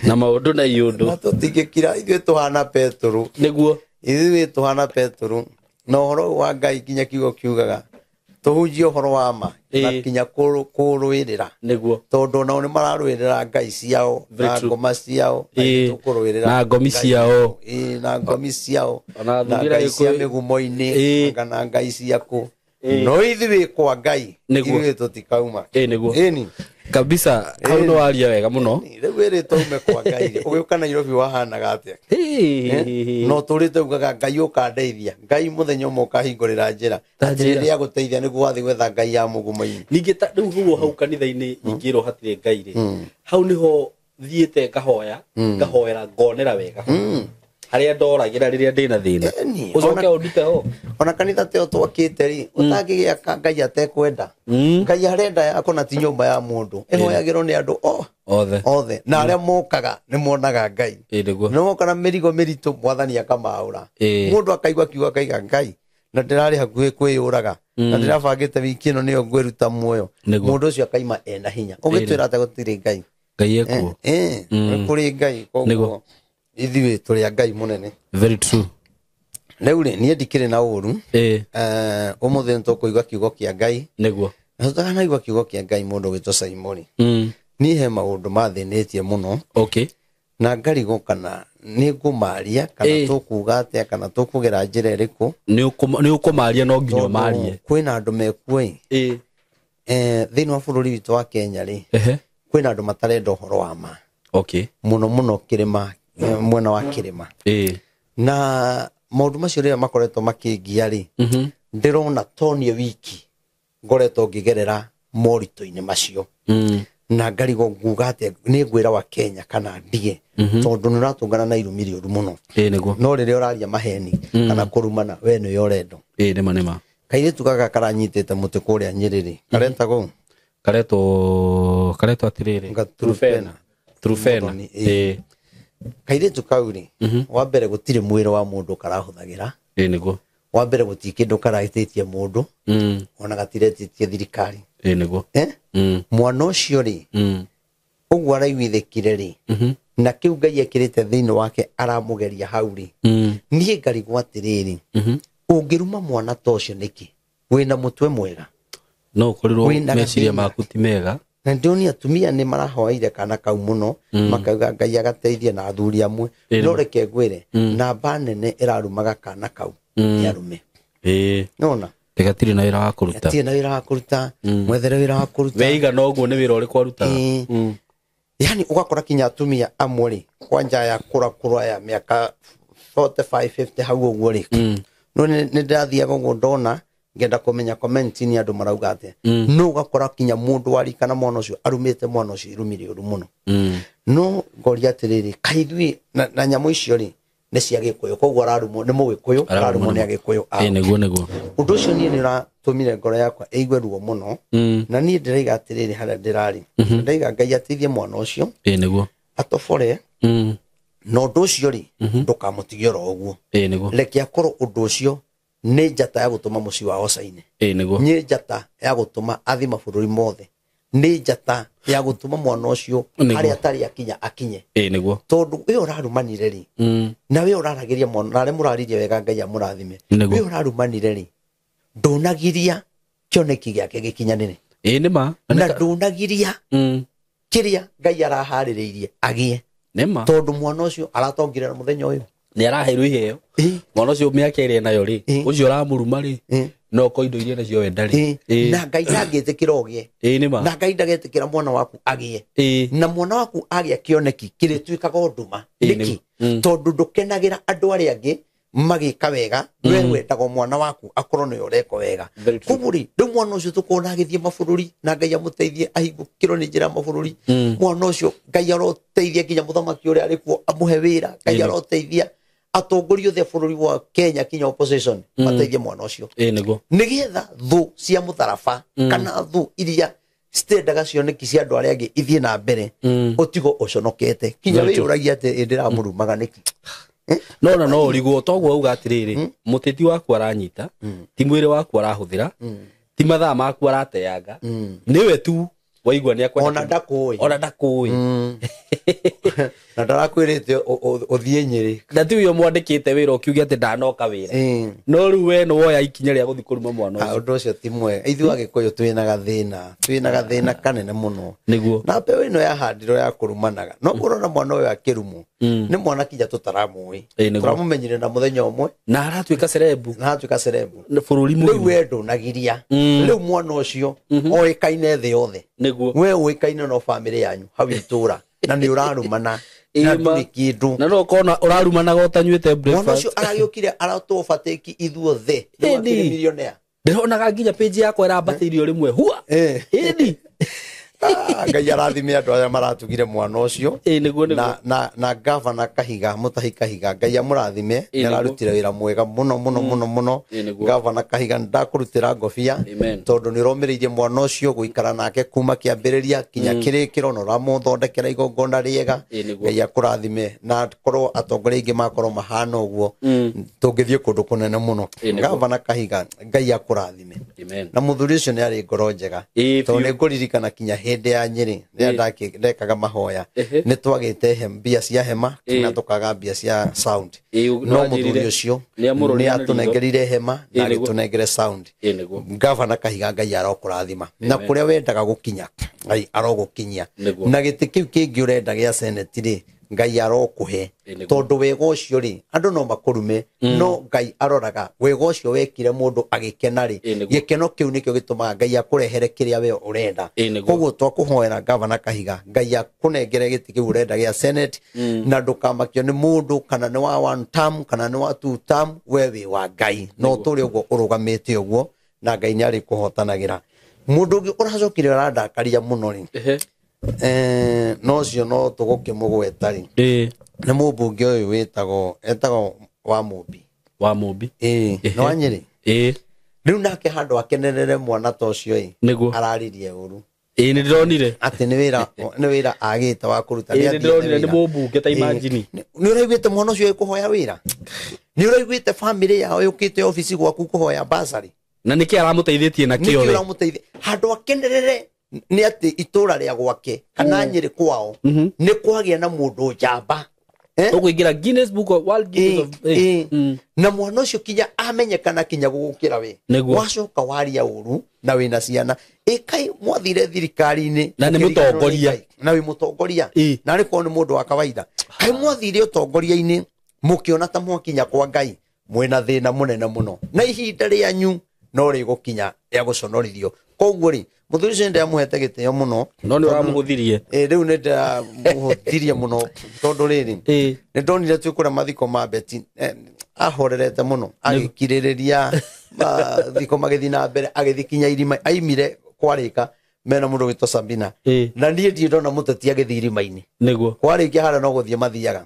Na maũndũ na iũndũ. Na tũtingĩkira, ithuĩ tũhana Petũrũ. Nĩguo. Ithuĩ tũhana Petũrũ. Na ũhoro wa Ngai nginya kiugo kiugaga tũhunjie ũhoro wa ma na Ĩĩ. kinya kũrũĩrĩra. Nĩguo. Tondũ onao nĩ mararũĩrĩra ngai ciao, Very na true. ngoma ciao, na Ĩĩ. ithuĩ tũkũrũĩrĩra Na ngomi ngai ciao. Ĩĩ, na ngomi ciao, Ona na athuri ngai cia Gĩkũyũ. mĩgumo-inĩ, Ĩĩ. kana ngai ciaku. Ĩĩ. No ithuĩ kwa Ngai, Nĩguo. ithuĩ tũtikauma. Ĩĩ nĩguo. Ĩni. Kabisa, hau nĩ waria wega mũno. Rĩu ĩrĩ taume kwa Ngai rĩ, ũgĩũka Nairobi wahanaga atĩa? Hĩ. No tũrĩte ugaga Ngai ũkandeithia, Ngai mũthenya ũmwe ũkahingũrĩra njĩra. Ta Atĩ njĩra. rĩrĩa agũteithia nĩguo wathiĩ gwetha Ngai ya mũgumo-inĩ. Ningĩ ta rĩu ũguo hau kanitha-inĩ ingĩrwo hatirĩ Ngai rĩ, hau nĩho thiĩte ngahoya, ngahoera ngonera wega. Harĩa ndoragĩra rĩrĩa ndĩna thĩna. Ĩni, Ũcoke ũndute ho. Ona kanitha te twakĩte rĩ, ũtangĩgĩaka Ngai atekwenda. Ngai arenda yako na ti nyũmba ya mũndũ. Ĩhoyagĩrwo nĩ andũ Othe. othe. Na arĩa mokaga nĩ monaga Ngai. Ĩĩ nĩguo. Nĩ moka na mĩrigo mĩritũ mwathani akamaũra. Ĩĩ. Mũndũ akaigua kiugo akaiga Ngai na ndĩrarĩ hakuhĩ kwĩyũraga na ndĩrabangĩte wiki ĩno nĩyo ngwĩruta muoyo. Nĩguo. Mũndũ ũcio akaima ena hinya. Ũgĩtwĩra atĩ gũtirĩ Ngai. Ngai ekuo. Nĩ kũrĩ Ngai koguo Nĩguo. ithuĩ tũrĩ a Ngai mũnene. Very true. Rĩu rĩ, niĩ ndikĩrĩ na ũru. Ĩĩ. Ũmũthĩ nĩ tũkũigua kiugo kĩa Ngai. Nĩguo. Na tũtanaigua kiugo kĩa Ngai mũndũ ũgwĩtwo Simoni. Niĩ he maũndũ mathĩnĩtie mũno. Okay. Na ngarigwo kana nĩ ngũmaria, kana Ĩĩ. tũkuga atĩa, kana tũkũgera njĩra ĩrĩkũ. Nĩ ũkũmaria no nginya Tondũ ũmarie. kwĩna andũ mekuo ĩ. Ĩĩ. Thĩinĩ wa bũrũri witũ wa Kenya rĩ, Ehe. kwĩna andũ matarenda ũhoro wa ma. Okay. Mũno mũno kĩrĩma, mwena wa kĩrĩma. Ĩĩ. Na maũndũ macio rĩrĩa makoretwo makĩngia rĩ, ndĩrona to niĩ wiki ngoretwo ngĩgerera moritũ-inĩ macio. Na ngarigwo nguga atĩa, nĩ ngwĩra wa Kenya kana ndige, tondũ nĩ ũratũngana na irumi rĩũru mũno. Ĩĩ nĩguo. No rĩrĩa ũraria maheni kana kũrumana, we nĩwe ũrendwo. Ĩĩ nĩma nĩma. Kairĩtu gaka karanyitĩte mũtĩ kũrĩa Nyĩrĩ rĩ, karetagwo Karetwo atĩrĩrĩ, Nga Trufena. Trufena. Mũthoni, ĩĩ. Ĩĩ. Kairĩtu kau rĩ, wa mbere gũtirĩ mwĩrĩ wa mũndũ karahũthagĩra. Ĩĩ nĩguo. Wa mbere gũtirĩ kĩndũ karaĩtĩtie mũndũ, ona gatiretĩtie thirikari. Ĩĩ nĩguo. Mwana ũcio rĩ, ũguo araiguithĩkire rĩ, na kĩu Ngai ekĩrĩte thĩinĩ wake aramũgeria hau rĩ, niĩ ngarigwo atĩrĩrĩ, ũngĩruma mwana ta ũcio nĩkĩ wĩna mũtwe mwega? No ũkorirwo Wĩna meciria gathĩna. maku ti mega. Na ndĩonia atumia nĩ marahoeire kana kau mũno, makauga Ngai agateithie na athuri amwe. Ĩĩ. No reke ngwĩre, namba nene ĩrarumaga kana kau nĩ arũme. Ĩĩ. Nona Gatirĩ na wĩra wa kũruta. Gatirĩ na wĩra wa kũruta, mwethere wĩra wa kũruta. Weigana ũguo nĩ wĩra ũrĩkũ arutaga? Ĩĩ. Yani ũgakora kinya atumia amwe rĩ, kwanja ya kũra kũra ya mĩaka 45 50 hau ũguo rĩ, no nĩ ndĩrathiaga ũguo ndona ngenda kũmenya comment ni andũ marauga atĩa. No ũgakora kinya mũndũ wa rika na mwana ũcio arumĩte mwana ũcio irumi rĩũru mũno. No ngoria atĩrĩrĩ, kaĩ ithuĩ na nyamũ icio rĩ nĩ cia Gĩkũyũ, koguo ararumwo nĩ Mũgĩkũyũ, ararumwo nĩ Agĩkũyũ ao. Ĩĩ nĩguo nĩguo. Ũndũ ũcio niĩ nĩ ũratũmire ngoro yakwa ĩigue ruo mũno. Na niĩ ndĩraiga atĩrĩrĩ, harĩa ndĩrarĩ ndaiga Ngai ateithie mwana ũcio Ĩĩ nĩguo. atobore, na ũndũ ũcio rĩ ndũkamũtigie oro ũguo. Ĩĩ nĩguo. Reke akorwo ũndũ ũcio nĩ njata ya gũtũma mũciĩ wao caine, Ĩĩ nĩguo. nĩ njata ya gũtũma athi mabũrũri mothe, nĩ njata ya gũtũma mwana ũcio Nĩguo. harĩa atarĩ akinya akinye. Ĩĩ nĩguo. Tondũ we ũrarumanire rĩ, na we ũraragĩria mwana, na arĩa mũraririe wega Ngai amũrathime, Nĩguo. we ũrarumanire rĩ, ndũnagiria kĩoneki gĩake gĩkinyanĩre. Ĩĩ nĩma. Na ndũnagiria kĩrĩa Ngai araharĩrĩirie agĩe. Nĩma. Tondũ mwana ũcio aratongire na mũthenya ũyũ. Nĩ araheirwo iheo. Mwana ũcio mĩaka ĩrĩa enayo rĩ, ũcio ũramũruma rĩ, no ko indo iria nacio we ndarĩ. Na Ngai ndangĩtĩkĩra ũgĩe. Ĩĩ nĩma. Na Ngai ndagetĩkĩra mwana waku agĩe. Ĩĩ. Na mwana waku agĩa kĩoneki kĩrĩtuĩkaga nduma. Ĩĩ, Nĩkĩ? nĩguo. Tondũ ndũkenagĩra andũ arĩa angĩ magĩka wega, we wendaga mwana waku akorwo nĩwe ũreka wega. Very true. Koguo rĩ, rĩu mwana ũcio tũkona agĩthiĩ mabũrũri, na Ngai amũteithie ahingũkĩrwo nĩ njĩra ya mabũrũri. Mwana ũcio Ngai aroteithia nginya mũthamaki ũrĩa arĩ kuo amũhe wĩra. Ngai Ĩĩ. aroteithia atongoria othe a bũrũri wa Kenya kinya opposition mateithie mwana ũcio. Ĩĩ nĩguo. Nĩgetha thũ cia mũtharaba kana thũ iria citendaga cioneki cia andũ arĩa angĩ ithiĩ na mbere, ũtigwo ũconokete kinya Very true. wĩyũragia atĩ ĩ ndĩramũrumaga nĩkĩ. No na no ũrigwo toguo auga atĩrĩrĩ, mũteti waku aranyita, ti mwĩrĩ waku arahũthĩra, ti mathaa maku arateanga, nĩwe tu waigua nĩ akwenda Ona ndakũĩ. Ona ndakũĩ. Na ndarakwĩrĩte ũthiĩ Nyĩrĩ. Na ti ũyũ mwandĩkĩte wĩra ũkiuge atĩ ndanoka wĩra. No rĩu we nĩ woya ikinya rĩa gũthiĩ kũruma mwana ũcio. Ũndũ ũcio ti mwega. Ithuĩ Agĩkũyũ twĩna gathĩna, twĩna gathĩna kanene mũno. Nĩguo. Na mbeũ ĩno yahandirwo ya kũrumanaga, no kũrona mwana ũyũ akĩrumwo nĩ mwana kinya tũtaramũĩ. Ĩĩ, nĩguo. Tũramũmenyire na mũthenya ũmwe Na aratuĩka cerebu. na atuĩka cerebu. Bũrũri Rĩu mũgima. we ndũnagiria. Rĩu mwana ũcio oĩkaine thĩ yothe. Nĩguo. We ũĩkaine no bamĩrĩ yanyu hau itũra, na nĩ ũrarumana na Ĩma. ndũrĩ kĩndũ. Na no ũkona ũrarumanaga ũtanyuĩte Mwana breakfast. ũcio aragĩũkire aratũbatĩki ithuothe. Rĩu Ĩni. akĩrĩ millionaire. Ndĩronaga nginya page yakwa ĩrambatĩirio rĩmwe hua. Ĩni. Ngai arathime andũ arĩa maratugire mwana ũcio. Ĩĩ nĩguo nĩguo. Na gavana Kahiga, Mutahi Kahiga, Ngai amũrathime, Ĩĩ, nĩ ararutire wĩra mwega mũno mũno mũno mũno. Ĩĩ, nĩguo. Gavana Kahiga, nĩndakũrutĩra ngobia Amen. tondũ nĩ ũromĩrĩirie mwana ũcio gũikara nake kuma kĩambĩrĩria kinya kĩrĩkĩro, na ũramũthondekera igongona rĩega. Ĩĩ, nĩguo. Ngai akũrathime, na korwo atongoria aingĩ makorwo mahana ũguo, tũngĩthiĩ kũndũ kũnene mũno. Ĩĩ, nĩguo. Gavana Kahiga, Ngai akũrathime. Amen. Na mũthuri ũcio nĩ arĩ ngoro njega. Ĩĩ, Tondũ biũ. nĩ ngũririkana kinya hĩndĩ ya Nyĩrĩ rĩrĩa ndekaga mahoya, Ehe. nĩ twagĩte mbia cia hema Ĩĩ. na tũkaga mbia cia sound. Ĩĩ, No nĩwanjĩrire. mũthuri ũcio Nĩ amũrorire nĩ na ritho. atũnengerire hema na Ĩĩ, nĩguo. agĩtũnengere sound. Ĩĩ, nĩguo. Gavana Kahiga, Ngai arokũrathima, na Amen. kũrĩa wendaga gũkinya Ngai arogũkinyia, Nĩguo. na gĩtĩ kĩu kĩngĩ ũrenda gĩa senate rĩ, Ngai arokũhe. Ĩĩ, nĩguo. Tondũ wega ũcio rĩ, andũ no makũrume, no Ngai aroraga wega ũcio wekire mũndũ agĩkena rĩ, Ĩĩ, nĩguo. gĩkeno kĩu nĩkĩo gĩtũmaga Ngai akũrehere kĩrĩa we ũrenda. Ĩĩ, nĩguo. Koguo twakũhoera Gavana Kahiga, Ngai akũnengere gĩtĩ kĩu ũrenda gĩa senate, na ndũkamakio nĩ mũndũ kana nĩ wa one term kana nĩ wa two term, we wĩ wa Ngai, no tũrĩ ũguo ũrũgamĩte ũguo, na Ngai nĩ arĩkũhotanagĩra. Mũndũ ũngĩ ũracokire ũrandakaria mũno rĩ, Ehe. No cio no tũgũkĩmũgweta rĩ. Nĩ mũmbunge ũyũ wĩtagwo etagwo wa Mũmbi. Wa Mũmbi. Nĩ wa Nyĩrĩ. Rĩu nake handũ akenerere mwana ta ũcio ĩ. Nĩguo. Araririe ũru. Nĩ ndĩronire. Atĩ nĩ wĩra agĩte wa kũruta. Nĩ ndĩronire nĩ mũmbunge ta imagine. Nĩ ũraiguĩte mwana ũcio kũhoya wĩra? Nĩ ũraiguĩte family yao yũkĩte obici gwaku kũhoya bursary? Na nĩkĩ aramũteithĩtie na kĩo rĩ? Nĩkĩ ũramũteithia? Handũ akenerere nĩ atĩ itũra rĩa gwake kana Nyĩrĩ kwao nĩ kwagĩa na mũndũ njamba. Ũkũingĩra Guinness Book of World Guinness of Na mwana ũcio kinya amenyekana kinya gũgũkĩra we. Wacoka waria ũru na wĩna ciana. Ĩkai mwathire thirikari-inĩ na nĩ mũtongoria. Na wĩ mũtongoria. Na arĩ korwo nĩ mũndũ wa kawaida. Kai mwathire ũtongoria-inĩ mũkĩona ta mwakinya kwa Ngai mwĩna thĩna mũnene mũno. Na ihinda rĩanyu no rĩgũkinya rĩa gũconorithio. Koguo rĩ mũthuri ũcio nĩndĩramũhete gĩtĩo mũno. No nĩ ũramũhũthirie. Rĩu nĩndĩramũhũthirie mũno tondũ rĩrĩ nĩndonire twĩ kũrĩa mathiko ma Beti ahorerete mũno agĩkirĩrĩria mathiko magĩthiĩ na mbere agĩthiĩ kinya irima aimire kwarĩka mena mũndũ wĩtwo Sabina. Na niĩ ndirĩ ndona mũteti agĩthiĩ irima-inĩ. Nĩguo. Kwarĩkia harĩa no gũthiĩ mathiaga.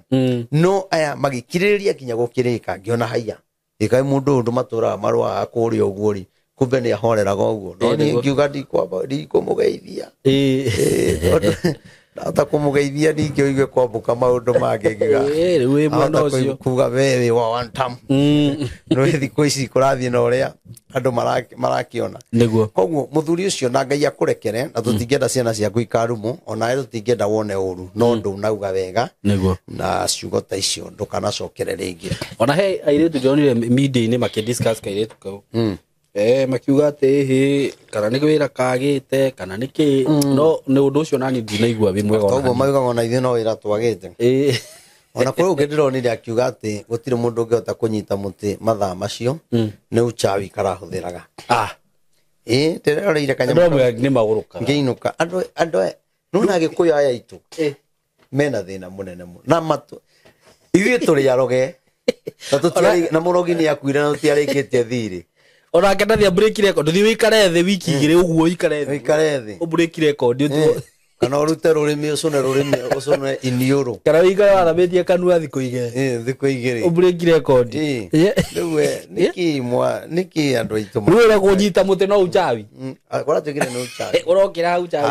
No aya magĩkirĩrĩria kinya gũkĩrĩka ngĩona haiya. Ĩkai mũndũ ũyũ ndũmatũraga marũaga kũrĩa ũguo rĩ. Kumbe nĩ ahoreraga ũguo. No niĩ ngiuga ndikũmũgeithia. Ndahota kũmũgeithia ningĩ ũigue kwambũka maũndũ mangĩ ngiuga. Rĩu wĩ mwena ũcio. Kuga we wĩ wa one term. No thikũ ici kũrathiĩ na ũrĩa andũ marakĩona. Nĩguo. Koguo mũthuri ũcio na Ngai akũrekere na tũtingĩenda ciana ciaku ikarumwo onawe tũtingĩenda wone ũru no ndũnauga wega. Nĩguo. Na ciugo ta icio ndũkanacokere rĩngĩ. Ona he airĩtu ndĩronire media-inĩ makĩdiscuss kairĩtu kau. Makiuga atĩ hĩ kana nĩ wĩra kagĩte kana nĩ kĩ no nĩ ũndũ ũcio nani ndinaigua wĩ mwega. Toguo maugaga ona ithuĩ no wĩra twagĩte. Ona kũrĩ ũngĩ ndĩronire akiuga atĩ gũtirĩ mũndũ ũngĩhota kũnyita mũtĩ mathaa macio nĩ uchawi karahũthĩraga. Ndĩreroreire kanyamũ nĩ magũrũkaga. Ngĩinũka andũ aya nĩwona Agĩkũyũ aya aitũ mena thĩna mũnene mũno na matũ ithuĩ tũrĩ aroge na mũrogi nĩ akuire na tũtiarĩkĩtie thirĩ. Ona ndathia break record thi wikare thi wiki igire uguo ikare thi u break record kana urute rurimi ucune rurimi ucune iniuru kana wikare wathamĩtie kanua thikũ igĩrĩ thikũ igĩrĩ u break record rĩu we nĩkĩ mwa nĩkĩ andũ aitũ rĩu ũrĩa kũnyita mũtĩ no uchawi kũratuĩkire nĩ uchawi ũrokĩra hau uchawi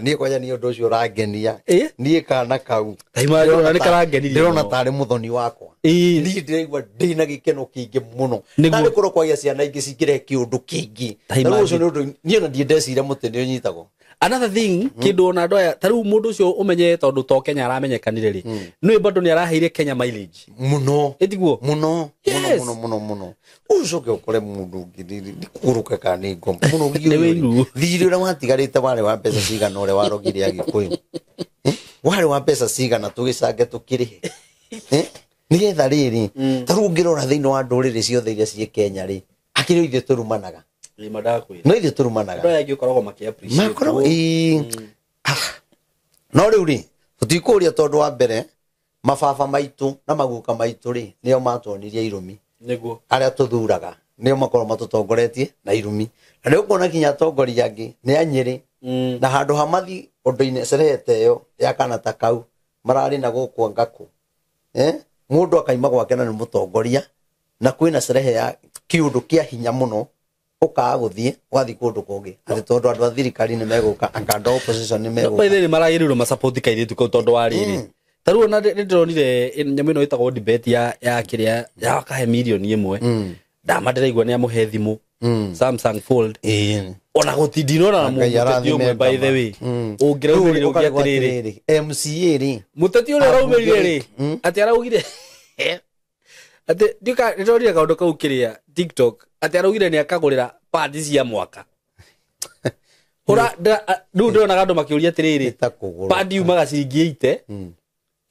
niĩ kwanja niĩ ũndũ ũcio ũrangenia niĩ kana kau nĩ karangenirie ndĩrona tarĩ mũthoni wakwa niĩ ndĩraigua ndĩna gĩkeno kĩingĩ mũno narĩ korwo kwagĩa ciana ingĩ cingĩrehe kĩũndũ kĩingĩ rĩu ũcio nĩ ũndũ niĩ ona ndirĩ ndeciria mũtĩ nĩ ũnyitagwo. Another thing kindu ona andũ aya ta rĩu mũndũ ũcio ũmenye tondũ to Kenya aramenyekanire rĩ nĩ bado nĩ araheire Kenya mileage mũno ĩtiguo mũno mũno mũno mũno ũcoke ũkore mũndũ ũngĩ nĩ kũgũrũka kana nĩ ngoma mũno thirĩ ũrĩa watigarĩte warĩ wa mbeca cigana ũrĩa warogire Agĩkũyũ warĩ wa mbeca cigana tũgĩcange tũkĩrĩhe nĩgetha rĩrĩ ta rĩu ũngĩrora thĩinĩ wa ndũrĩrĩ ciothe iria ciĩ Kenya rĩ akĩrĩ ithuĩ tũrumanaga no ithuĩ tũrumanaga no rĩu rĩ tũtikũria tondũ wa mbere mababa maitũ na maguka maitũ rĩ nĩo matuonirie irumi nĩguo arĩa tũthuraga nĩo makorwo matũtongoretie na irumi na nĩ ũkuona kinya atongoria angĩ nĩ a Nyĩrĩ na handũ ha mathi ũndũ-inĩ cerehe ta ĩyo ya kana ta kau mararĩ na gũkũ ngakũ mũndũ akaima gwake na nĩ mũtongoria na kwĩna cerehe ya kĩũndũ kĩa hinya mũno ukaga guthie ugathi kundu kungi ati tondu andu a thirikari ni meguka anga andu a opposition ni meguka by the way maragĩrĩirwo masupport kairĩtu kau tondũ wa rĩrĩ ta rĩu ona nĩndĩronire nyamũ ĩno ĩtagwo debate ya kĩrĩa ya kahe mirioni ĩmwe ndama ndĩraigua nĩ amũhe thimũ Samsung Fold ona gũtindinona na mũteti ũmwe by the way ũngĩraumĩrire ũngĩ atĩrĩrĩ MCA rĩ mũteti ũrĩa ũraumĩrire rĩ atĩ araugire atĩ ndĩronire kaũndũ kau kĩrĩa TikTok atĩ araugire nĩ akagũrĩra padi cia mwaka rĩu ndĩronaga andũ makĩũria atĩrĩrĩ padi yumaga ciringi 80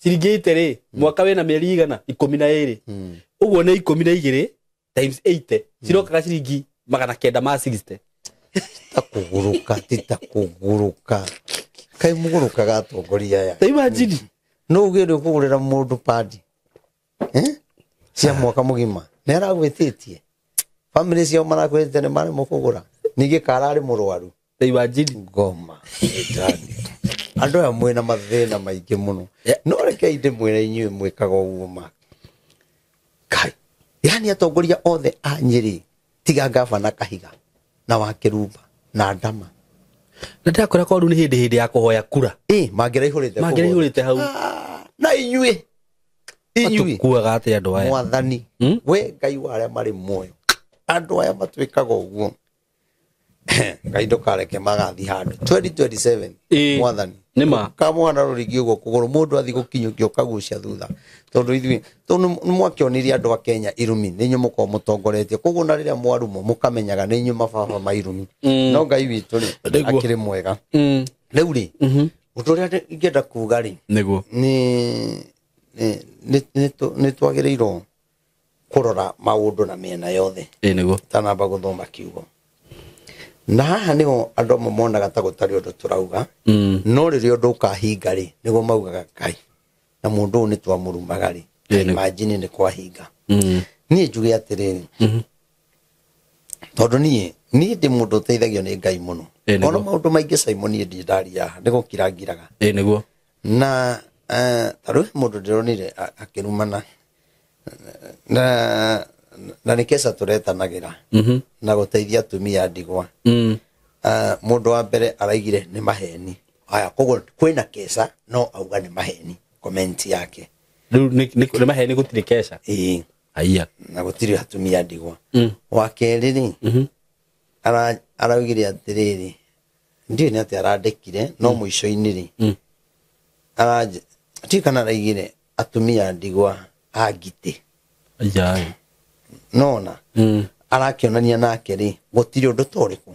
ciringi 80 rĩ mwaka wĩna mĩeri igana 12 ũguo nĩ 12 times 80 cirokaga ciringi 960 takũgũrũka ti takũgũrũka kaĩ mũgũrũkaga atongoria aya ta imagine no uge nĩ ũkũgũrĩra mũndũ padi cia mwaka mũgima nĩ aragwĩtĩtie family ciao marakwĩte nĩ maremwo kũgũra ningĩ kararĩ mũrwaru ta imagine ngoma Andũ aya mwĩna mathĩna maingĩ mũno. No rekei ndĩmwĩre inyuĩ mwĩkaga ũguo ma. Kai, yani atongoria othe a Nyĩrĩ tiga gavana Kahiga na wa Kĩrumba na Ndama. Na ndakora kwa rĩu nĩ hĩndĩ ya kũhoya kura. Mangĩraihũrĩte kũu. Mangĩraihũrĩte hau. Na inyuĩ. Inyuĩ. Matukuaga atĩa andũ aya? Mwathani, we Ngai wa arĩa marĩ muoyo. Andũ aya matuĩkaga ũguo. Ngai ndũkareke magathiĩ handũ. 2027 mwathani. Nĩma. Kamwana rũrigi ũguo kũgũrũ mũndũ athiĩ gũkinyũkia ũkagucia thutha. Tondũ ithuĩ tondũ nĩmwakĩonirie andũ a Kenya irumi nĩ inyuĩ mũkoragwo mũtongoretie. Koguo na rĩrĩa mwarumwo mũkamenyaga nĩ inyuĩ mababa ma irumi. No Ngai witũ rĩ akĩrĩ mwega. Rĩu rĩ ũndũ ũrĩa ingĩenda kuga rĩ Nĩguo. Nĩ twagĩrĩirwo kũrora maũndũ na mĩena yothe. Nĩguo. Tanamba gũthoma kiugo. Na haha nĩho andũ amwe monaga ta gũtarĩ ũndũ tũrauga. No rĩrĩa ũndũ ũkahinga rĩ, nĩguo maugaga Ngai. Na mũndũ ũyũ nĩ twamũrumaga rĩ. Imagine nĩ kwahinga. Niĩ njuge atĩrĩrĩ. Tondũ niĩ ndĩ mũndũ ũteithagio nĩ Ngai mũno. Ona maũndũ maingĩ Simon niĩ ndirĩ ndaria haha, nĩ gũkira ngiraga. Nĩguo. Na ta rĩu mũndũ ndĩronire akĩrumana. Na nĩ keca tũretanagĩra. Na gũteithia atumia ndigwa. Mũndũ wa mbere araigire nĩ maheni. Aya, koguo kwĩna keca no auga nĩ maheni comment yake. Rĩu nĩ maheni gũtirĩ keca? Ĩĩ. Aya. Na gũtirĩ atumia ndigwa. Wa kerĩ rĩ, araugire atĩrĩrĩ, ndiũĩ nĩ atĩa arandĩkire, no mũico-inĩ rĩ, ndiũĩ kana araigire atumia ndigwa a ngitĩ. Aya. Nona arakĩonania nake rĩ gũtirĩ ũndũ ta ũrĩkũ.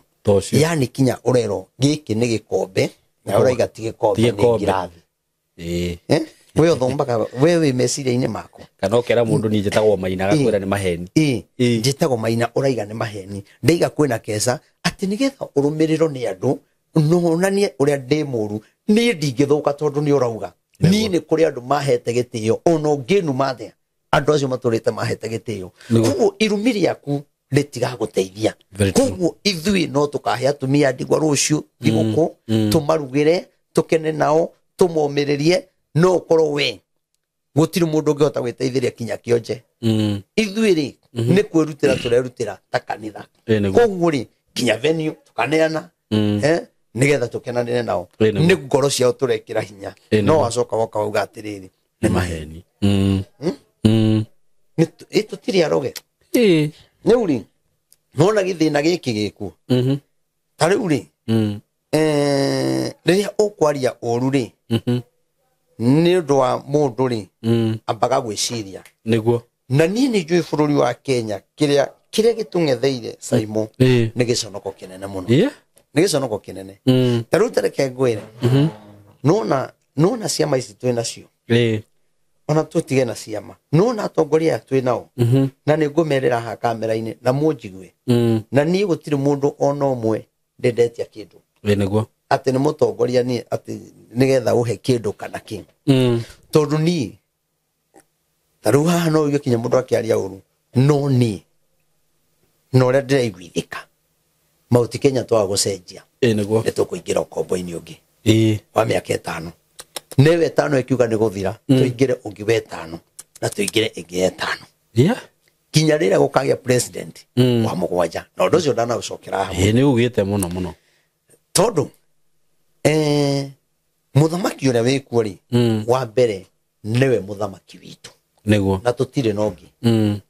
Yani kinya ũrerwo gĩkĩ nĩ gĩkombe na ũraiga ti gĩkombe nĩ ngirathi. We ũthombaga we wĩ meciria-inĩ maku. Kana ũkera mũndũ niĩ njĩtagwo Maina agakwĩra nĩ maheni. Njĩtagwo Maina ũraiga nĩ maheni. Ndaiga kwĩna keca atĩ nĩgetha ũrũmĩrĩrwo nĩ andũ nonanie ũrĩa ndĩ mũru. Niĩ ndingĩthũka tondũ nĩ ũrauga. Niĩ nĩ kũrĩ andũ mahete gĩtĩo ona ũngĩnuma atĩa. Andũ acio matũrĩte mahete gĩtĩo. Koguo irumi rĩaku rĩtigagũteithia. Koguo ithuĩ no tũkahe atumia ndigwa rũciũ thigũkũ, tũmarugĩre, tũkene nao, tũmomĩrĩrie, no ũkorwo we gũtirĩ mũndũ ũngĩhota gwĩteithĩria kinya kĩonje. Ithuĩ rĩ nĩ kwĩrutĩra tũrerutĩra ta kanitha. Koguo rĩ kinya venue tũkaneana, nĩgetha tũkenanĩre nao. Nĩ ngoro ciao tũrekĩra hinya. No wacoka woka wauga atĩrĩrĩ nĩ maheni. Tũtirĩ aroge. Rĩu rĩ nona gĩthĩna gĩkĩ gĩkuo. Ta rĩu rĩ, rĩrĩa ũkwaria ũru rĩ, nĩ ũndũ wa mũndũ rĩ, ambaga gwĩciria. Nĩguo. Na niĩ nĩ njũĩ bũrũri wa Kenya kĩrĩa gĩtũng'etheire Simon nĩ gĩconoko kĩnene mũno. Nĩ gĩconoko kĩnene. Ta rĩu ta reke ngwĩre. Nona ciama ici twĩ nacio. Ona tũtige na ciama. Nona atongoria aya twĩ nao. Na nĩ ngũmerĩra haha kamera-inĩ na mũnjigue. Na niĩ gũtirĩ mũndũ ona ũmwe ndendetia kĩndũ. Nĩguo. Atĩ nĩ mũtongoria niĩ atĩ nĩgetha ũhe kĩndũ kana kĩ. Tondũ niĩ ta rĩu haha no ũigue kinya mũndũ akĩaria ũru. No niĩ na ũrĩa ndĩraiguithĩka Mount Kenya twaga gũcenjia. Nĩguo. Nĩ tũkũingĩra ũkombo-inĩ ũngĩ. Wa mĩaka ĩtano. Nĩwe ĩtano ĩkiuga nĩ gũthira, tũingĩre ũngĩ wa ĩtano na tũingĩre ĩngĩ ya ĩtano. Kinya rĩrĩa gũkagĩa president wa mũgwanja. Na ũndũ ũcio ndanaũcokera haha. Nĩ ugĩte mũno mũno. Tondũ mũthamaki ũrĩa wĩkuo rĩ, wa mbere nĩwe mũthamaki witũ. Nĩguo. Na tũtirĩ na ũngĩ.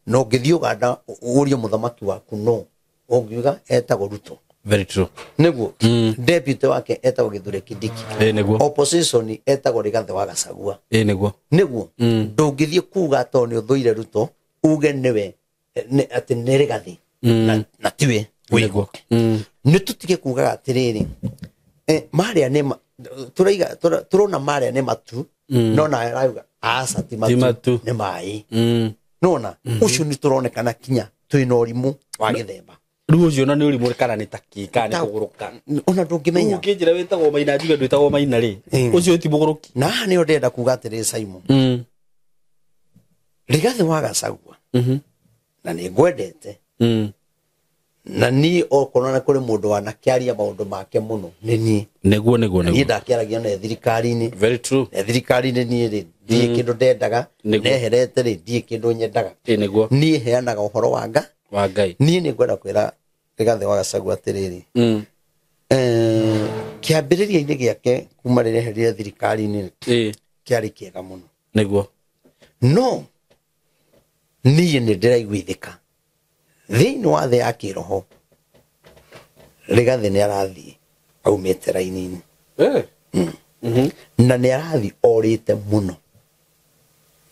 Na ũngĩthiĩ Uganda ũrie mũthamaki waku no, ũngiuga etagwo Ruto. Very true. Nĩguo. Deputy wake etagwo Kithure Kindiki. Nĩguo. Opposition etagwo Rigathi wa Gachagua. Nĩguo. Nĩguo. Ndũngĩthiĩ kuga tondũ nĩ ũthũire Ruto uge nĩwe atĩ nĩ Rigathi. Na tiwe. Nĩguo. Nĩ tũtige kugaga atĩrĩrĩ, marĩa nĩ tũraiga, tũrona marĩa nĩ matu, no na arauga aca ti matu, nĩ maĩ. Nona ũcio nĩ tũronekana kinya twĩna ũrimũ wa gĩthemba. Rĩu ũcio ona nĩ ũrimũ kana nĩ ta kĩ, kana nĩ kũgũrũka. Ona ndũngĩmenya. Rĩu ũngĩnjĩra wĩtagwo Maina njuge ndwĩtagwo Maina rĩ, ũcio ti mũgũrũki. Na haha nĩho ndĩrenda kuga atĩrĩ Simon. Rigathi wa Gachagua. Na nĩ ngwendete. Na niĩ okorwo na kũrĩ mũndũ wanakĩaria maũndũ make mũno nĩ niĩ. Nĩguo nĩguo Niĩ nĩguo. ndakĩaragia na thirikari-inĩ. Very true. Na thirikari-inĩ niĩ rĩ, ndiĩ kĩndũ ndendaga. Nĩguo. Neherete rĩ, ndiĩ kĩndũ nyendaga. Ĩ nĩguo. Niĩ heanaga ũhoro wa nga. Wa Ngai. Niĩ nĩ ngwenda kwĩra Rigathĩ wa Gachagua atĩrĩrĩ, Mm. kĩambĩrĩria-inĩ gĩake kuma rĩrĩa eherire thirikari-inĩ Ĩ kĩarĩ kĩega mũno. nĩguo. No niĩ nĩ ndĩraiguithĩka thĩinĩ wa thĩ ya kĩroho Rigathĩ nĩ arathiĩ aumĩte raini-inĩ. Eh. Mhm. Na nĩ arathiĩ orĩte mũno.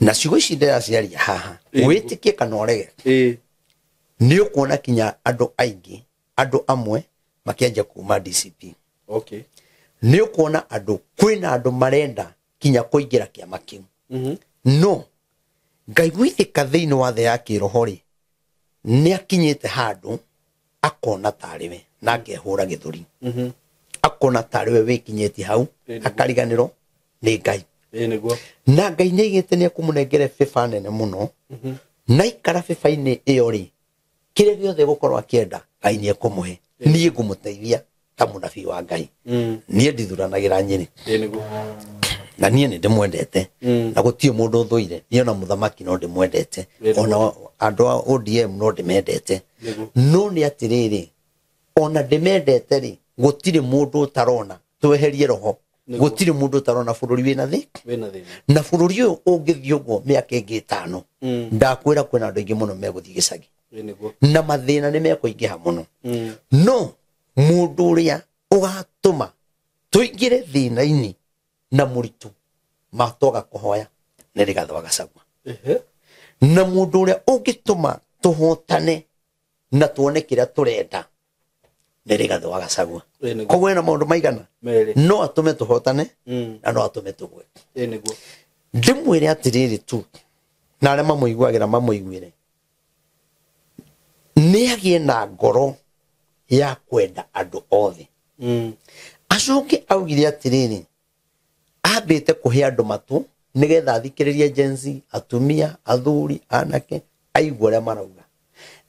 Na ciugo ici ndĩraciaria haha, wĩtĩkie kana ũrege, Ĩ nĩ ũkuona kinya andũ aingĩ, andũ amwe makĩanjia kuma DCP. Okay. Nĩ ũkuona andũ, kwĩna andũ marenda kinya kũingĩra kĩama kĩu. Mhm. No ngaiguithĩka thĩinĩ wa thĩ ya kĩroho rĩ, nĩ akinyĩte handũ akona tarĩ we na akehũra gĩthũri. Mhm. Akona tarĩ we wĩkinyĩtie hau, Ĩ nĩguo. akariganĩrwo nĩ Ngai. Ĩ nĩguo. Na Ngai nĩ aigĩte nĩ ekũmũnengere bĩba nene mũno. Na aikara bĩba-inĩ ĩyo rĩ, kĩrĩa gĩothe gũkorwo akĩenda Ngai nĩ ekũmũhe. Niĩ ngũmũteithia ta mũnabii wa Ngai. Mm. Niĩ ndithuranagĩra Nyĩrĩ. Ĩ nĩguo. Na niĩ nĩ ndĩmwendete. Mm. Na gũtirĩ mũndũ ũthũire. Niĩ ona mũthamaki no ndĩmwendete. Ĩ nĩguo. Ona andũ a ODM no ndĩmendete. Nĩguo. No nĩ atĩrĩrĩ, ona ndĩmendete rĩ, gũtirĩ mũndũ ũtarona tweherie roho. Nĩguo. Gũtirĩ mũndũ ũtarona bũrũri wĩna thĩ. Wĩna thĩna. Na bũrũri ũyũ ũngĩthiĩ ũguo mĩaka ĩngĩ ĩtano, Mm. ndakwĩra kwĩna andũ aingĩ mũno megũthiĩ gĩcagi. Ĩ nĩguo. Na mathĩna nĩ mekũingĩha mũno. Mm. No mũndũ ũrĩa ũgatũma tũingĩre thĩna-inĩ na mũritũ matwaga kũhoya nĩ Rigathĩ wa Gachagua. Ehe. Na mũndũ ũrĩa ũngĩtũma tũhotane na tuone kĩrĩa tũrenda nĩ Rigathĩ wa Gachagua. Ĩ nĩguo. Koguo ena maũndũ maigana Merĩ. no atũme tũhotane Mm. na no atũme tũgwe. Ĩ nĩguo. Ndĩmwĩre atĩrĩrĩ tu, na arĩa mamũiguagĩra mamũiguĩre, nĩ agĩe na ngoro ya kwenda andũ othe. Mm. Acoke augire atĩrĩrĩ, ambĩte kũhe andũ matũ nĩgetha athikĩrĩrie Gen Z, atumia, athuri, anake, aigue ũrĩa marauga.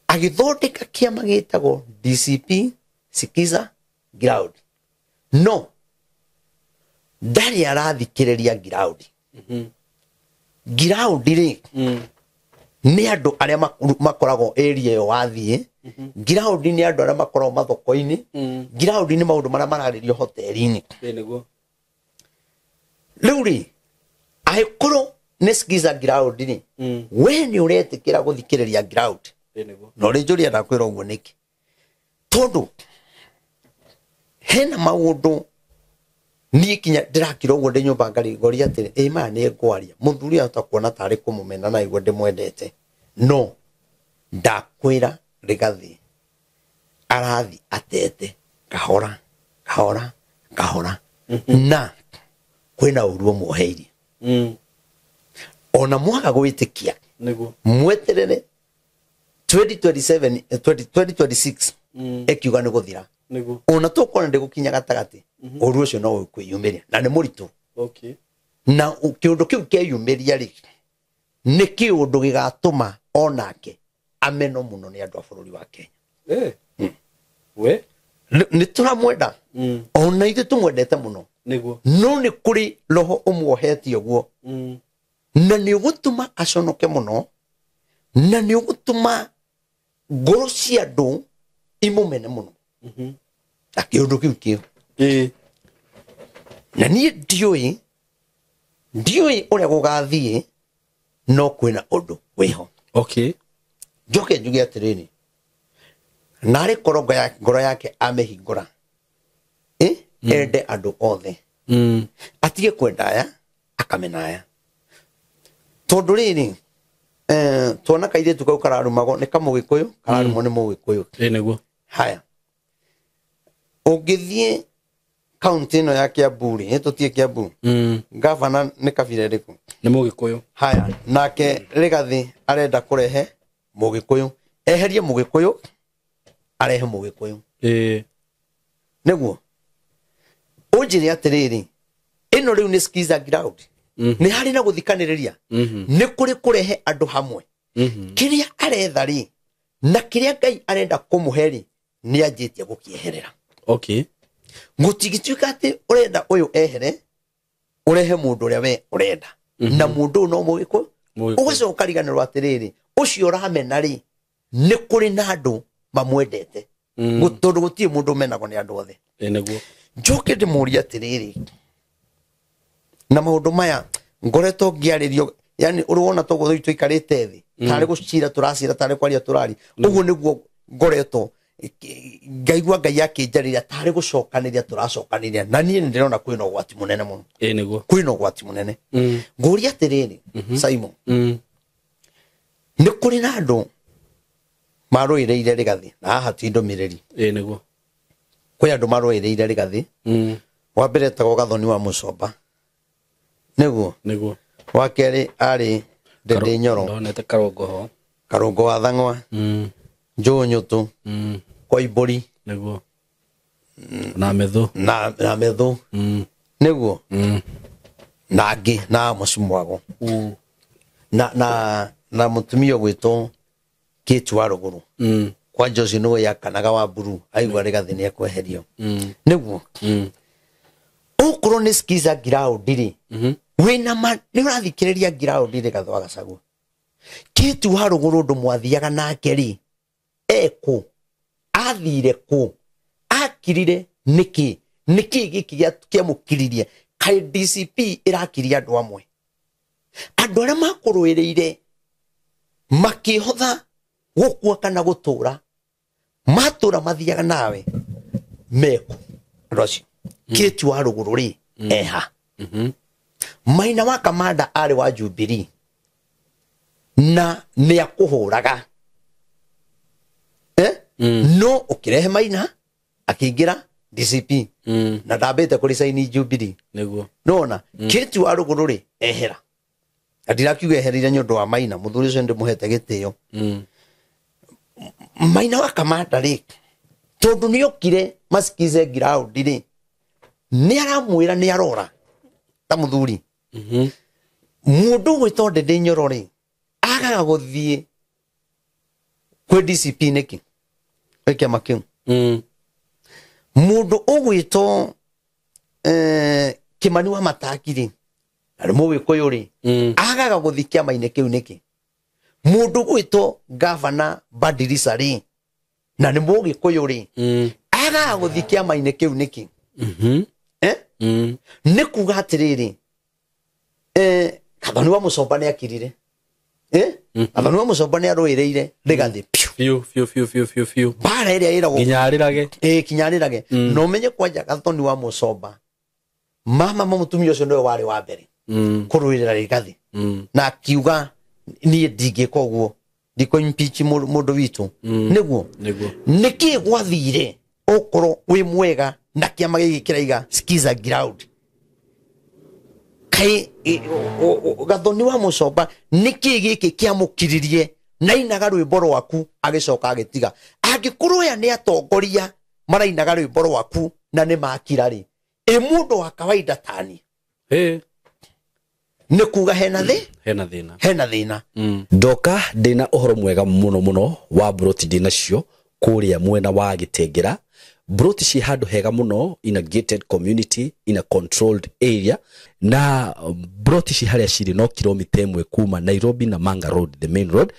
Agĩthondeka kĩama gĩtagwo DCP Sikiza Ground. No ndarĩ arathikĩrĩria ground. Mhm. Ground rĩ, Mm. nĩ andũ arĩa makoragwo area ĩyo wathiĩ. Ground nĩ andũ arĩa makoragwo mathoko-inĩ. Mm. Ground nĩ maũndũ marĩa mararĩrio hoteli-inĩ. Ĩ nĩguo. Rĩu rĩ, angĩkorwo nĩ Sikiza Ground rĩ, Mm. we nĩ ũretĩkĩra gũthikĩrĩria ground. Ĩ nĩguo. Na ũrĩ njũria ndakwĩra ũguo nĩkĩ? Tondũ hena maũndũ niĩ kinya ndĩrakira ũguo ndĩ nyũmba ngarigoria atĩrĩ, ĩ maya nĩ ngwaria. Mũthuri ahota kuona tarĩ kũmũmena na aigua ndĩmwendete. No ndakwĩra Rigathĩ arathi atete kahora kahora kahora, na kwĩna ũru ũmuoheirie. Mm. Ona mwaga gwĩtĩkia, Nĩguo. mweterere 2027, 2026 Mm. ĩkiuga nĩ gũthira. Nĩguo. Ona tũkuona ndĩgũkinya gatagatĩ, ũru ũcio no ũkwĩyumĩria na nĩ mũritũ. Okay. Na kĩũndũ kĩu kĩeyumĩria rĩ, nĩ kĩũndũ gĩgatũma onake amenwo mũno nĩ andũ a bũrũri wa Kenya. Eh. We. Nĩ tũramwenda. Mm. Ona ithuĩ tũmwendete mũno. Nĩguo. No nĩ kũrĩ roho ũmuohetie ũguo. Mm. Na nĩ ũgũtũma aconoke mũno, na nĩ ũgũtũma ngoro cia andũ imũmene mũno. Mhm. Na kĩũndũ kĩu kĩo. Ĩ. Na niĩ ndiũĩ ũrĩa gũgathiĩ, no kwĩna ũndũ wĩho. Okay. Njoke njuge atĩrĩrĩ, narĩ korwo ngoro yake amĩhingũra, ende andũ othe. Mm. Atige kwenda aya, akamena aya. Tondũ rĩrĩ, tuona kairĩtu kau kararumagwo nĩ kamũgĩkũyũ, kararumwo nĩ mũgĩkũyũ. Ĩ nĩguo. Haya. Ũngĩthiĩ kaunti ĩno ya Kiambu rĩ, tũtie Kiambu. Mm. Gavana nĩ kabira ĩrĩkũ? Nĩ mũgĩkũyũ. Haya, nake Rigathĩ arenda kũrehe mũgĩkũyũ. Eherie mũgĩkũyũ, arehe mũgĩkũyũ. Ĩ. Nĩguo. Ũnjĩre atĩrĩrĩ, ĩno rĩu nĩ Sikiza Ground. Mhm. Nĩ harĩ na gũthikanĩrĩria. Mhm. Nĩ kũrĩ kũrehe andũ hamwe. Mhm. Kĩrĩa aretha rĩ, na kĩrĩa Ngai arenda kũmũhe rĩ, Nĩ anjĩtie gũkĩeherera. Okay. Gũtingĩtuĩka atĩ ũrenda ũyũ ehere, ũrehe mũndũ ũrĩa we ũrenda, na mũndũ ũyũ no mũgĩkũyũ. Mũgĩkũyũ. Ũgacoka ũkariganĩrwo atĩrĩrĩ, ũcio ũramena rĩ, nĩ kũrĩ na andũ mamwendete. Tondũ gũtirĩ mũndũ ũmenagwo nĩ andũ othe. Ĩ nĩguo. Njoke ndĩmũrie atĩrĩrĩ, na maũndũ maya ngoretwo ngĩarĩrio, yani ũrĩ wona toguo rĩu tũikarĩte thĩ, tarĩ gũcira tũracira, tarĩ kwaria tũraria, ũguo nĩguo ngoretwo ngaigua Ngai akĩnjarĩria, tarĩ gũcokanĩria tũracokanĩria, na niĩ nĩ ndĩrona kwĩna ũgwati mũnene mũno. Ĩ nĩguo. Kwĩna ũgwati mũnene. Ngũria atĩrĩrĩ, Simon, nĩ kũrĩ na andũ marũĩrĩire Rigathĩ, na haha ti ndũmĩrĩri. Ĩ nĩguo. Kwĩ andũ marũĩrĩire Rigathĩ. Wa mbere etagwo Gathoni wa Mũcomba, nĩguo? Nĩguo. Wa kerĩ arĩ Ndĩndĩ Nyoro. Ndonete Karũngo ho. Karũngo wa Thang'wa, Njũũ Nyũtũ, Koimbũri. Nĩguo. Na Methũ. Na Methũ, nĩguo, na angĩ, na Amos Mwago, na mũtumia ũgwĩtwo Kate wa Rũgũrũ. Kwanja ũcio nĩwe yakanaga wa mburu aigua Rigathĩ nĩ ekweherio, nĩguo? Okorwo nĩ skiza ground rĩ, wĩna ma nĩ ũrathikĩrĩria ground Rigathĩ wa Gachagua, Kate wa Rũgũrũ ũndũ mwathiaga nake rĩ, ekũ athire kũ, akirire nĩkĩ, nĩkĩ gĩkĩ kĩamũkiririe? Kaĩ DCP ĩrakiria andũ amwe, andũ arĩa makũrũĩrĩire makĩhotha gũkua kana gũtũra, matũra mathiaga nawe, meku andũ acio? Kate wa Rũgũrũ rĩ, eha? Maina wa Kamanda arĩ wa Jubilee na nĩ akũhũraga, eh? No ũkĩrehe Maina akĩingĩra DCP na ndambĩte kũricaini Jubilee. Nĩguo. Nona Kate wa Rũgũrũ rĩ, ehera? Na ndirakiuga eherire nĩ ũndũ wa Maina, mũthuri ũcio ndĩmũhete gĩtĩo. Maina wa Kamanda rĩ, tondũ nĩ okire masikize ground rĩ, nĩ aramwĩra nĩ arora ta mũthuri. Mũndũ ũgwĩtwo Ndĩndĩ Nyoro rĩ, agaga gũthiĩ kwĩ DCP nĩkĩ, gwĩ kĩama kĩu? Mũndũ ũgwĩtwo Kĩmani wa Mataki rĩ, na nĩ mũgĩkũyũ rĩ, agaga gũthiĩ kĩama-inĩ kĩu nĩkĩ? Mũndũ ũgwĩtwo gavana Badirisa rĩ, na nĩ mũgĩkũyũ rĩ, agaga gũthiĩ kĩama-inĩ kĩu nĩkĩ? Eh? Nĩ kuga atĩrĩrĩ, Gathoni wa Mũcomba nĩ akirire, eh? Gathoni wa Mũcomba nĩ arũĩrĩire Rigathĩ piũ. Biũ biũ biũ biũ biũ biũ. Mbara ĩrĩa ĩragwo Nginya arĩrage. Ĩ kinyarĩrage. Na ũmenye kwanja Gathoni wa Mũcomba, mama ma mũtumia ũcio nĩwe warĩ wa mbere kũrũĩrĩra Rigathĩ, na akiuga niĩ ndingĩka ũguo, ndikũ impeach mũndũ witũ, nĩguo? Nĩguo. Nĩkĩ gwathire ũkorwo wĩ mwega na kĩama gĩkĩ kĩraiga skiza ground? Kaĩ Gathoni wa Mũcomba nĩkĩ gĩkĩ kĩamũkiririe na inaga rwĩmbo rwaku agĩcoka agĩtiga? Angĩkorwo aya nĩ atongoria marainaga rwĩmbo rwaku na nĩ makira rĩ, ĩ mũndũ wa kawaida tani? Ĩ. Nĩ kuga hena thĩ. Hena thĩna. Hena thĩna. Ndoka ndĩna ũhoro mwega mũno mũno wa mburoti ndĩnacio kũrĩa mwena wa Gĩtengera. Mburoti ciĩ handũ hega mũno, in a gated community, in a controlled area, na mburoti ci harĩa cirĩ no kilomita 1 kuma Nairobi na Manga Road, the main road,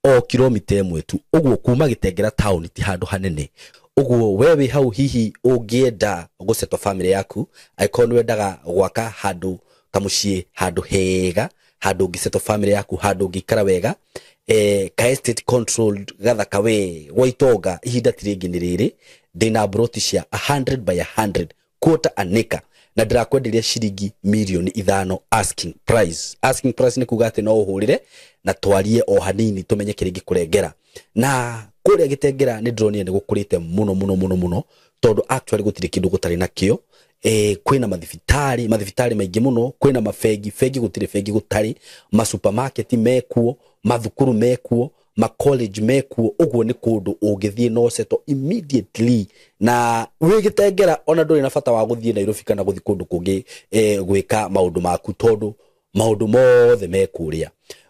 o kilomita 1 tu ũguo kuma Gĩtengera town, ti handũ hanene ũguo. We wĩ hau hihi ũngĩenda gũsettle family yaku, angĩkorwo nĩ wendaga gwaka handũ kamũciĩ, handũ hega, handũ ũngĩsettle family yaku, handũ ũngĩikara wega, ka estate controlled gathaka we gwa itonga, ihinda ti rĩngĩ nĩ rĩrĩ. Ndĩna mburoti cia 100 by 100, quarter an acre, na ndĩrakwenderia ciringi mirioni 5 asking price. Asking price nĩ kuga atĩ no ũhũrĩre na twarie o hanini tũmenye kĩrĩa ingĩkũrengera. Na kũrĩa Gĩtengera nĩ ndĩronire nĩ gũkũrĩte mũno mũno mũno mũno, tondũ actually gũtirĩ kĩndũ gũtarĩ nakĩo. Kwĩna mathibitarĩ maingĩ mũno, kwĩna mabengi, bengi gũtirĩ bengi gũtarĩ, masupermarket mekuo, mathukuru mekuo, ma college mekuo. Ũguo nĩ kũndũ ũngĩthiĩ no settle immediately na wĩ Gĩtengera, ona ndũrĩ na bata wa gũthiĩ Nairobi kana gũthiĩ kũndũ kũngĩ gwĩka maũndũ maku, tondũ maũndũ mothe me kũrĩa.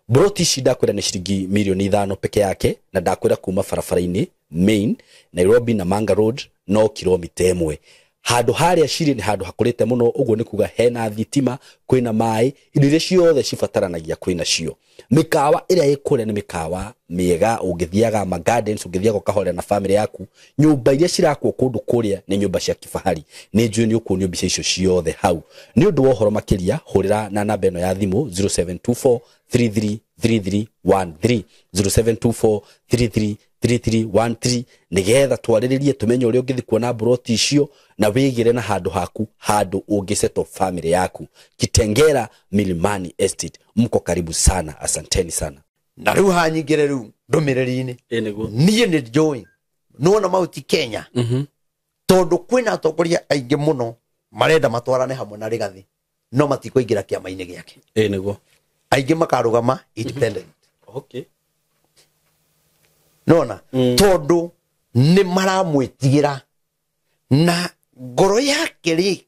Broti ici ndakwĩra nĩ ciringi mirioni 5 peke yake, na ndakwĩra kuma barabara-inĩ main Nairobi na Manga Road no kilomita 1. Handũ harĩa cirĩ nĩ handũ hakũrĩte mũno, ũguo nĩ kuga hena thitima, kwĩna maĩ, indo iria ciothe cibataranagia kwĩna cio. Mĩkawa ĩrĩa ĩ kũrĩa nĩ mĩkawa mĩega, ũngĩthiaga ma gardens, ũngĩthiaga ũkahorera na family yaku. Nyũmba iria cirakwo kũndũ kũrĩa nĩ nyũmba cia kifahari. Nĩ njũĩ nĩ ũkuonio mbica icio ciothe hau. Nĩ ũndũ wa ũhoro makĩria, hũrĩra na namba ĩno ya thimũ 0724 333313, 0724 333313, nĩgetha twarĩrĩrie tũmenye ũrĩa ũngĩthiĩ kuona broti icio na wĩgĩre na handũ haku, handũ ũngĩsettle family yaku. Kitengela Milimani Estate, mko karibu sana, asanteni sana. Na rĩu hanyingĩre rĩu ndũmĩrĩri-inĩ. Niĩ nĩ njũĩ nĩwona Mount Kenya, tondũ kwĩna atongoria aingĩ mũno marenda matwarane hamwe na Rigathi no matikũingĩra kĩama-inĩ gĩake. Nĩguo. Aingĩ makarũgama independent. Nona tondũ nĩ maramwĩtigĩra na ngoro yake rĩ,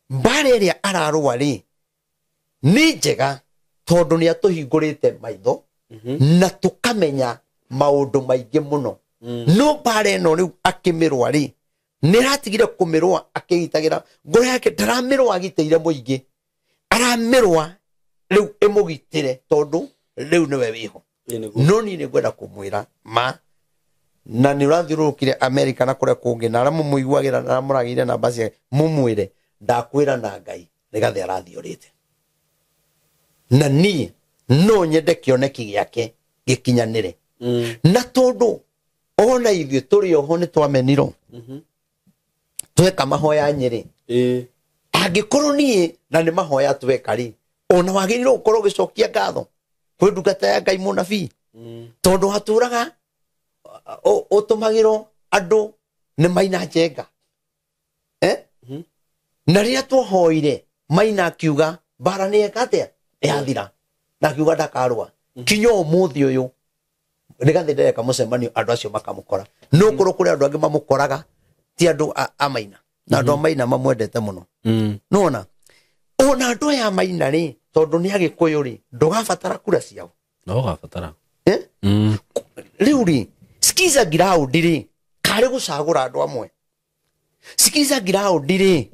mbara ĩrĩa ararũa rĩ nĩ njega tondũ nĩ atũhingũrĩte maitho na tũkamenya maũndũ maingĩ mũno. No mbara ĩno rĩu akĩmĩrũa rĩ, nĩ aratigire kũmĩrũa akĩgitagĩra ngoro yake, ndaramĩrũa agitĩire mũingĩ, aramĩrũa rĩu ĩmũgitĩre tondũ rĩu nĩwe wĩho. No niĩ nĩ ngwenda kũmwĩra ma, na nĩ ũrathiũrũrũkire America na kũrĩa kũngĩ, na arĩa mũmũiguagĩra na arĩa mũragĩire namba ciake, mũmwĩre ndakwĩra na Ngai Rigathi arathiĩ ũrĩte. Na niĩ no nyende kĩoneki gĩake gĩkinyanĩre. Na tondũ ona ithuĩ tũrĩ oho nĩ twamenirwo, tweka mahoya Nyĩrĩ, angĩkorwo niĩ na nĩ mahoya tweka rĩ, ona wagĩrĩirwo gũkorwo ũgĩcokia ngatho kwĩ ndungata ya Ngai mũnabii, tondũ hatũraga ũtũmagĩrwo andũ nĩ Maina Njenga. Na rĩrĩa twahoire Maina akiuga mbara nĩ eka atĩa, yathira, na akiuga ndakarũa kinya ũmũthĩ ũyũ. Rigathi ndereka mũcemanio andũ acio makamũkora. No korwo kũrĩ andũ angĩ mamũkoraga ti andũ a Maina, na andũ a Maina mamwendete mũno. Nĩwona ona andũ aya a Maina rĩ, tondũ nĩ Agĩkũyũ rĩ, ndũgabatara kura ciao. No ũgabatara. Rĩu rĩ, sikiza ground rĩ, karĩ gũcagũra andũ amwe. Sikiza ground rĩ,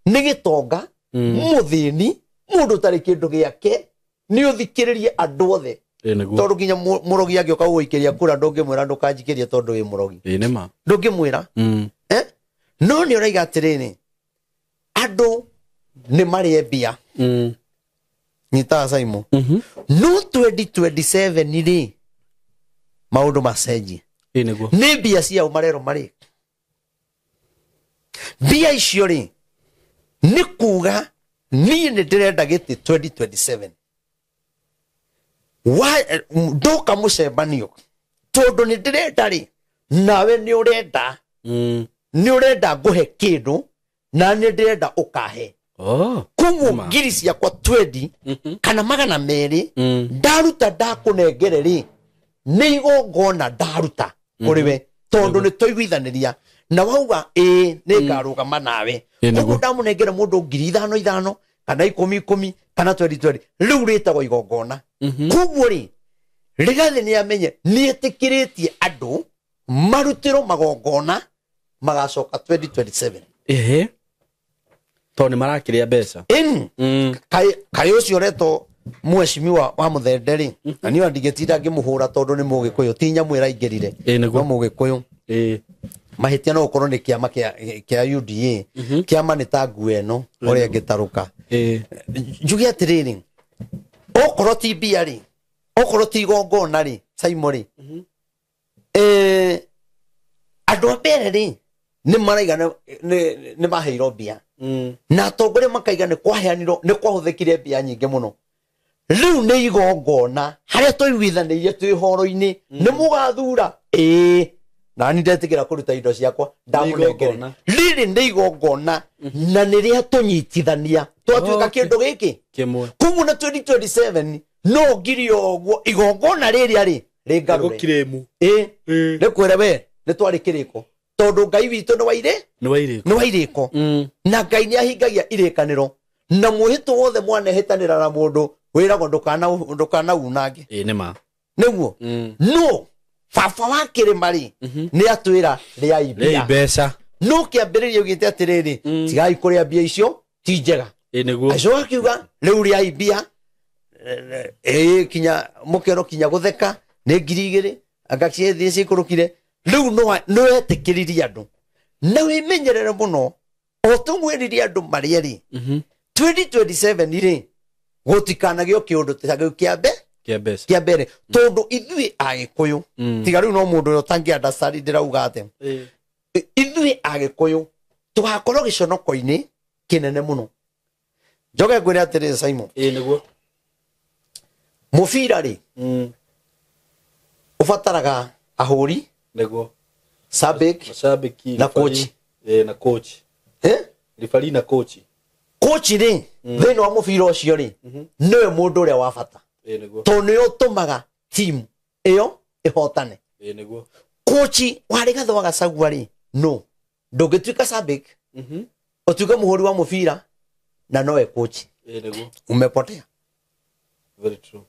nĩ gĩtonga, mũthĩni, mũndũ ũtarĩ kĩndũ gĩake, nĩ ũthikĩrĩrie andũ othe. Tondũ nginya mũrogi angĩũka gũgũikĩria kura ndũngĩmwĩra ndũkanjikĩrie tondũ wĩ mũrogi. Nĩma. Ndũngĩmwĩra. No nĩ ũraiga atĩrĩrĩ, andũ nĩ marĩe mbia. Nyitaga Simon. No 2027 rĩ, maũndũ macenjie. Nĩ mbia ciao marerwo marĩ. Mbia icio rĩ, nĩ kuga niĩ nĩ ndĩrenda gĩtĩ 2027. Ndoka mũcemanio tondũ nĩ ndĩrenda rĩ, nawe nĩ ũrenda. Nĩ ũrenda ngũhe kĩndũ na nĩ ndĩrenda ũkahe. Koguo ngiri ciakwa 20 kana 200 ndaruta ndakũnengere rĩ, nĩ igongona ndaruta kũrĩ we tondũ nĩ twaiguithanĩria na wauga ĩĩ nĩ ngarũgama nawe. Koguo ndamũnengere mũndũ ngiri 5 5 kana 10 10 kana 20 20, rĩu rĩtagwo igongona. Koguo rĩ, Rigathi nĩ amenye nĩ etĩkĩrĩtie andũ marutĩrwo magongona magacoka 2027. Tondũ nĩ marakĩrĩa mbeca. Kaĩ ũcio ũretwo mheshimiwa wa Mũthende rĩ, na niĩ ndingĩtinda ngĩmũhũra tondũ nĩ Mũgĩkũyũ, ti nyamũ ĩraingĩrire, no Mũgĩkũyũ. Mahĩtia no gũkorwo nĩ kĩama kĩa UDA, kĩama nĩ ta nguo ĩno ũrĩa ĩngĩtarũka. Njuge atĩrĩrĩ, okorwo ti mbia rĩ, okorwo ti igongona rĩ, Simon rĩ, andũ a mbere rĩ nĩ maraiga nĩ maheirwo mbia, na atongoria makaiga nĩ kwaheanirwo, nĩ kwahũthĩkire mbia nyingĩ mũno. Rĩu nĩ igongona harĩa twaiguithanĩirie twĩ horo-inĩ, nĩ mũgathura ĩĩ, na niĩ ndetĩkĩra kũruta indo ciakwa ndamũnengere. Rĩrĩ nĩ igongona na nĩ rĩa tũnyitithania twatuĩka kĩndũ gĩkĩ kĩmwe. Koguo na 2027 no ngiri o ũguo igongona rĩrĩa rĩ rĩngarũre. Rĩkwĩre we nĩ twarĩ kĩrĩko tondũ Ngai witũ nĩ wairĩ, nĩ wairĩko. Na Ngai nĩ ahingagia irĩkanĩro, na mwĩhĩtwo wothe mwanehĩtanĩra na mũndũ Wĩragwo ndũkana unange. Ĩĩ nĩ ma. Nĩguo. No baba wa kĩrĩma rĩ nĩ atwĩra rĩai mbia. Mbeca. No kĩambĩrĩria ugĩte atĩrĩrĩ, tigai kũrĩa mbia icio ti njega. Ĩĩ nĩguo. Acoka akiuga rĩu rĩai mbia ĩĩ kinya mũkero kinya gũtheka nĩ 2,000 anga ciĩthiĩ cikũrũkire. Rĩu no etĩkĩririe andũ na wĩmenyerere mũno o tũmwĩrire andũ marĩa rĩ 2027 rĩ gũtikanagĩo kĩũndũ ta kĩu kĩa mbeca kĩa mbere tondũ ithuĩ Agĩkũyũ tiga rĩu no mũndũ ũrĩa ũtangĩ understand ndĩrauga atĩ ithuĩ Agĩkũyũ tũgakorwo gĩconoko-inĩ kĩnene mũno. Njoke ngwĩre atĩrĩrĩ Simon. Ĩĩ nĩguo. Mũbira rĩ ũbataraga ahũri nĩguo sabik na coach. Na coach. Referee na coach. Coach rĩ thĩinĩ wa mũbira ũcio rĩ nĩwe mũndũ ũrĩa wa bata. Ĩĩ nĩguo. Tondũ nĩwe ũtũmaga team ĩyo ĩhotane. Ĩĩ nĩguo. Coach wa Rigathĩ wa Gachagua rĩ no ndũngĩtuĩka sabik ũtuĩke mũhũri wa mũbira na nowe coach. Ĩĩ nĩguo. Umepotea. Very true.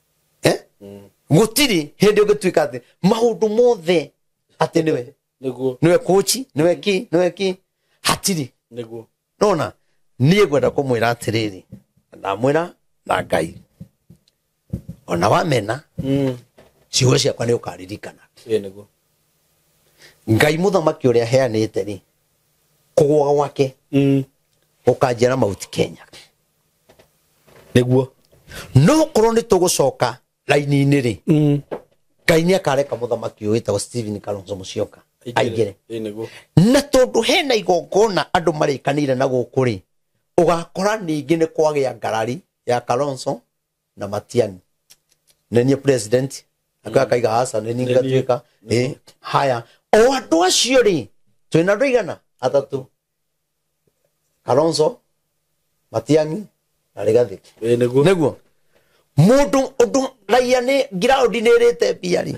Gũtirĩ hĩndĩ ũngĩtuĩka atĩ maũndũ mothe atĩ nĩwe. Nĩguo. Nĩwe coach, nĩwe kĩ, nĩwe kĩ, hatirĩ. Nĩguo. Nona niĩ ngwenda kũmwĩra atĩrĩrĩ, ndamwĩra na Ngai ona wamena ciugo ciakwa nĩ ũkaririkana. Ĩĩ nĩguo. Ngai mũthamaki ũrĩa aheanĩte rĩ kũgũa gwake ũkanjĩra Mount Kenya. Nĩguo. No korwo nĩ tũgũcoka raini-inĩ rĩ Ngai nĩ akareka mũthamaki ũyũ wĩtagwo Stephen Kalonzo Musyoka aingĩre. Ĩĩ nĩguo. Na tondũ hena igongona andũ marĩkanĩire na gũkũ rĩ ũgakora ningĩ nĩ kwagĩa ngarari ya Kalonzo na Matiang'i. Nĩ niĩ president akaiga aca nĩ niĩ ngatuĩka. Haya o andũ acio rĩ twĩna andũ aigana atatũ, Kalonzo, Matiang'i na Rigathĩ. Ĩĩ nĩguo. Nĩguo. Mũndũ ũndũ raia nĩ ground nĩ ĩrĩte mbia rĩ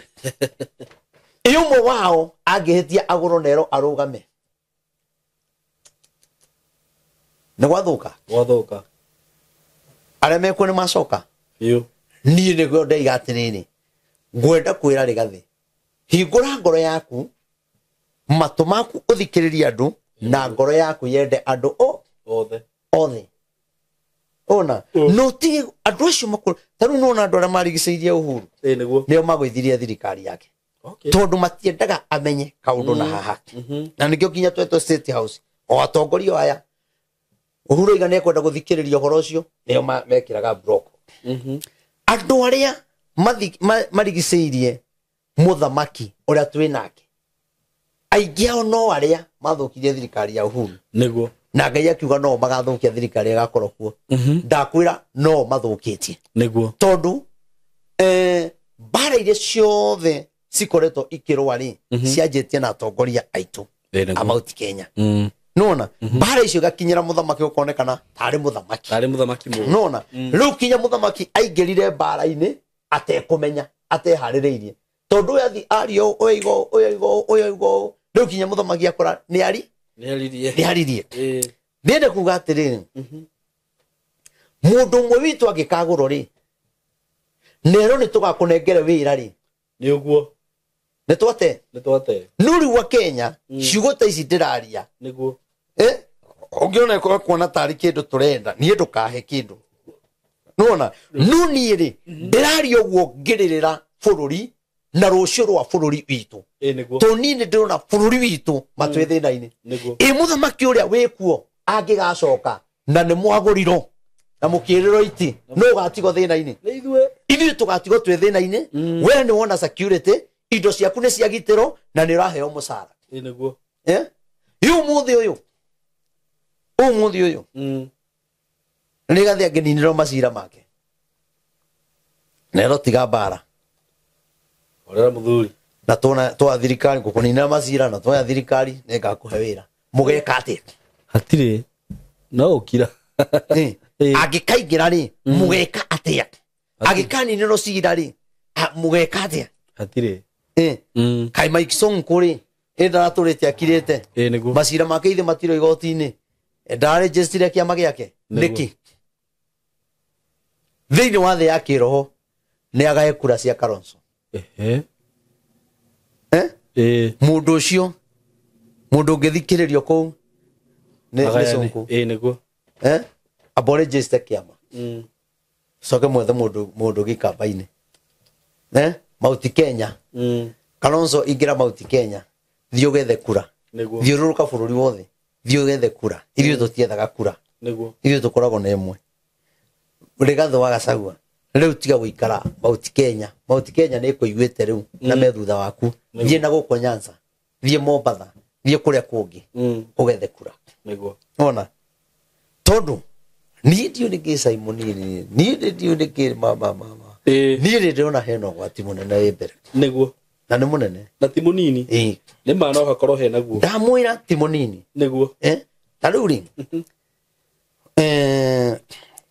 ĩ ũmwe wao angĩhĩtia agũrwo nerwo arũgame nĩ gwathũka. Gwathũka. Arĩa mekuo nĩ macoka. Biũ. Niĩ nĩguo ndaiga atĩrĩrĩ, ngwenda kwĩra Rigathĩ, hingũra ngoro yaku, matũ maku ũthikĩrĩrie andũ na ngoro yaku yende andũ othe. Othe. Ona no ti andũ acio makũrũ ta rĩu nĩwona andũ arĩa marigicĩirie Uhuru. Ĩĩ nĩguo. Nĩo magũithirie thirikari yake. Tondũ matiendaga amenye kaũndũ na haha. Na nĩkĩo nginya twetwo State House o atongoria aya Uhuru aiga nĩekwenda gũthikĩrĩria ũhoro ũcio nĩo mekĩraga block. Andũ arĩa marigicĩirie mũthamaki ũrĩa twĩ nake aingĩ ao no arĩa mathũkirie thirikari ya Uhuru. Nĩguo. Na Ngai akiuga no magathũkia thirikari ĩgakorwo kuo. Ndakwĩra no mathũkĩtie. Nĩguo. Tondũ mbara iria ciothe cikoretwo ikĩrũa rĩ cianjĩtie na atongoria aitũ a Mount Kenya. Nona mbara icio igakinyĩra mũthamaki ũkonekana tarĩ mũthamaki. Tarĩ mũthamaki mũũru. Nona rĩu kinya mũthamaki aingĩrire mbara-inĩ atekũmenya ateharĩrĩirie tondũ ũyũ athi aria ũũ ũyũ aiga ũũ ũyũ aiga ũũ ũyũ aiga ũũ rĩu kinya mũthamaki akora nĩ ari Nĩ nĩ aririe. Ndĩrenda kuga atĩrĩrĩ, mũndũ ũmwe witũ angĩkagũrwo rĩ nerwo nĩ tũgakũnengere wĩra rĩ Nĩ ũguo. Nĩ twate. Nĩ twate. No rĩu wa Kenya ciugo ta ici ndĩraria. Nĩguo. Ũngĩona kuona tarĩ kĩndũ tũrenda niĩ ndũkahe kĩndũ. Nĩwona? No niĩ rĩ ndĩraria ũguo ngĩrĩrĩra bũrũri na rũciũ rwa bũrũri witũ. Ĩĩ nĩguo. Tondũ niĩ nĩ ndĩrona bũrũri witũ matwĩ thĩna-inĩ. Nĩguo. Ĩ mũthamaki ũrĩa wĩkuo angĩgacoka na nĩ mwagũrirwo na mũkĩrĩrwo iti no ũgatigwo thĩna-inĩ. Nĩ ithuĩ. Ithuĩ tũgatigwo twĩ thĩna-inĩ. We nĩ wona security, indo ciaku nĩ ciagitĩrwo na nĩ ũraheo mũcara. Ĩĩ nĩguo. Ĩ ũmũthĩ ũyũ. Ũmũthĩ ũyũ. Rigathĩ angĩninĩrwo macira make. Nero tiga mbara. Orera mũthuri. Na tuona twa thirikari ngũkũninĩra macira na twoya thirikari nĩngakũhe wĩra. Mũgeka atĩa? Hatirĩ. No ũkira. Angĩkaingĩra rĩ mũgeka atĩa? Angĩkaninĩrwo cira rĩ mũgeka atĩa? Hatirĩ. Kaĩ Mike Sonko rĩ ĩ ndaratũrĩte akirĩte. Ĩĩ nĩguo. Macira make ithe matirĩ igoti-inĩ. Ndarejestire kĩama gĩake. Nĩguo. Nĩkĩ? Thĩinĩ wa thĩ ya kĩroho nĩ agae kura cia Kalonzo. Ehe. Eh? Ĩĩ. Mũndũ ũcio, mũndũ ũngĩthikĩrĩrio kũu nĩ Agayane. Sonko. Ĩĩ nĩguo. Eh? Aborigiste kĩama. Mm. Coke mwethe mũndũ gĩkamba-inĩ. Eh? Mauti Kenya. Mm. Kalonzo ingĩra Mauti Kenya. Thiĩ ũgethe kura. Nĩguo. Thiũrũrũka bũrũri wothe. Thiĩ ũgethe kura. Ithuĩ tũtiethaga kura. Nĩguo. Ithuĩ tũkoragwo na ĩmwe. Rigathĩ wa Gachagua rĩu tiga gũikara Mauti Kenya. Mauti Kenya nĩ ĩkũiguĩte rĩu na me thutha waku. Thiĩ na gũkũ Nyanza, thiĩ Mombatha, thiĩ kũrĩa kũngĩ ũgethe kura. Nĩguo. Ona tondũ niĩ ndiũ nĩkĩ Simon niĩ ndiũ nĩkĩ mama mama. Ĩĩ. Niĩ nĩ ndĩrona hena ũgwati mũnene wĩ mbere. Nĩguo. Na nĩ mũnene. Na ti mũnini. Ĩĩ. Nĩ ma no hakorwo hena guo. Ndamwĩra ti mũnini. Nĩguo. Eh? Ta rĩu rĩ,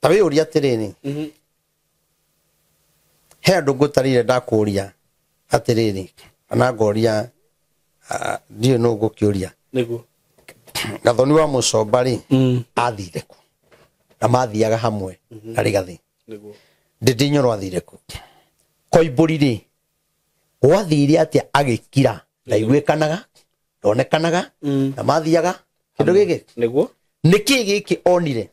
ta wĩyũrie atĩrĩrĩ, he andũ ngũtarĩire ndakũria atĩrĩrĩ, kana ngoria ndiũĩ nũ ngũkĩũria. Nĩguo. Gathoni wa Mũcomba rĩ, athire kũ? Na mathiaga hamwe na Rigathĩ. Nĩguo. Ndĩndĩ Nyoro athire kũ? Koimbũri rĩ, gwathire atĩa agĩkira? Ndaiguĩkanaga, ndonekanaga, na mathiaga kĩndũ gĩkĩ. Nĩguo. Nĩkĩ gĩkĩ onire?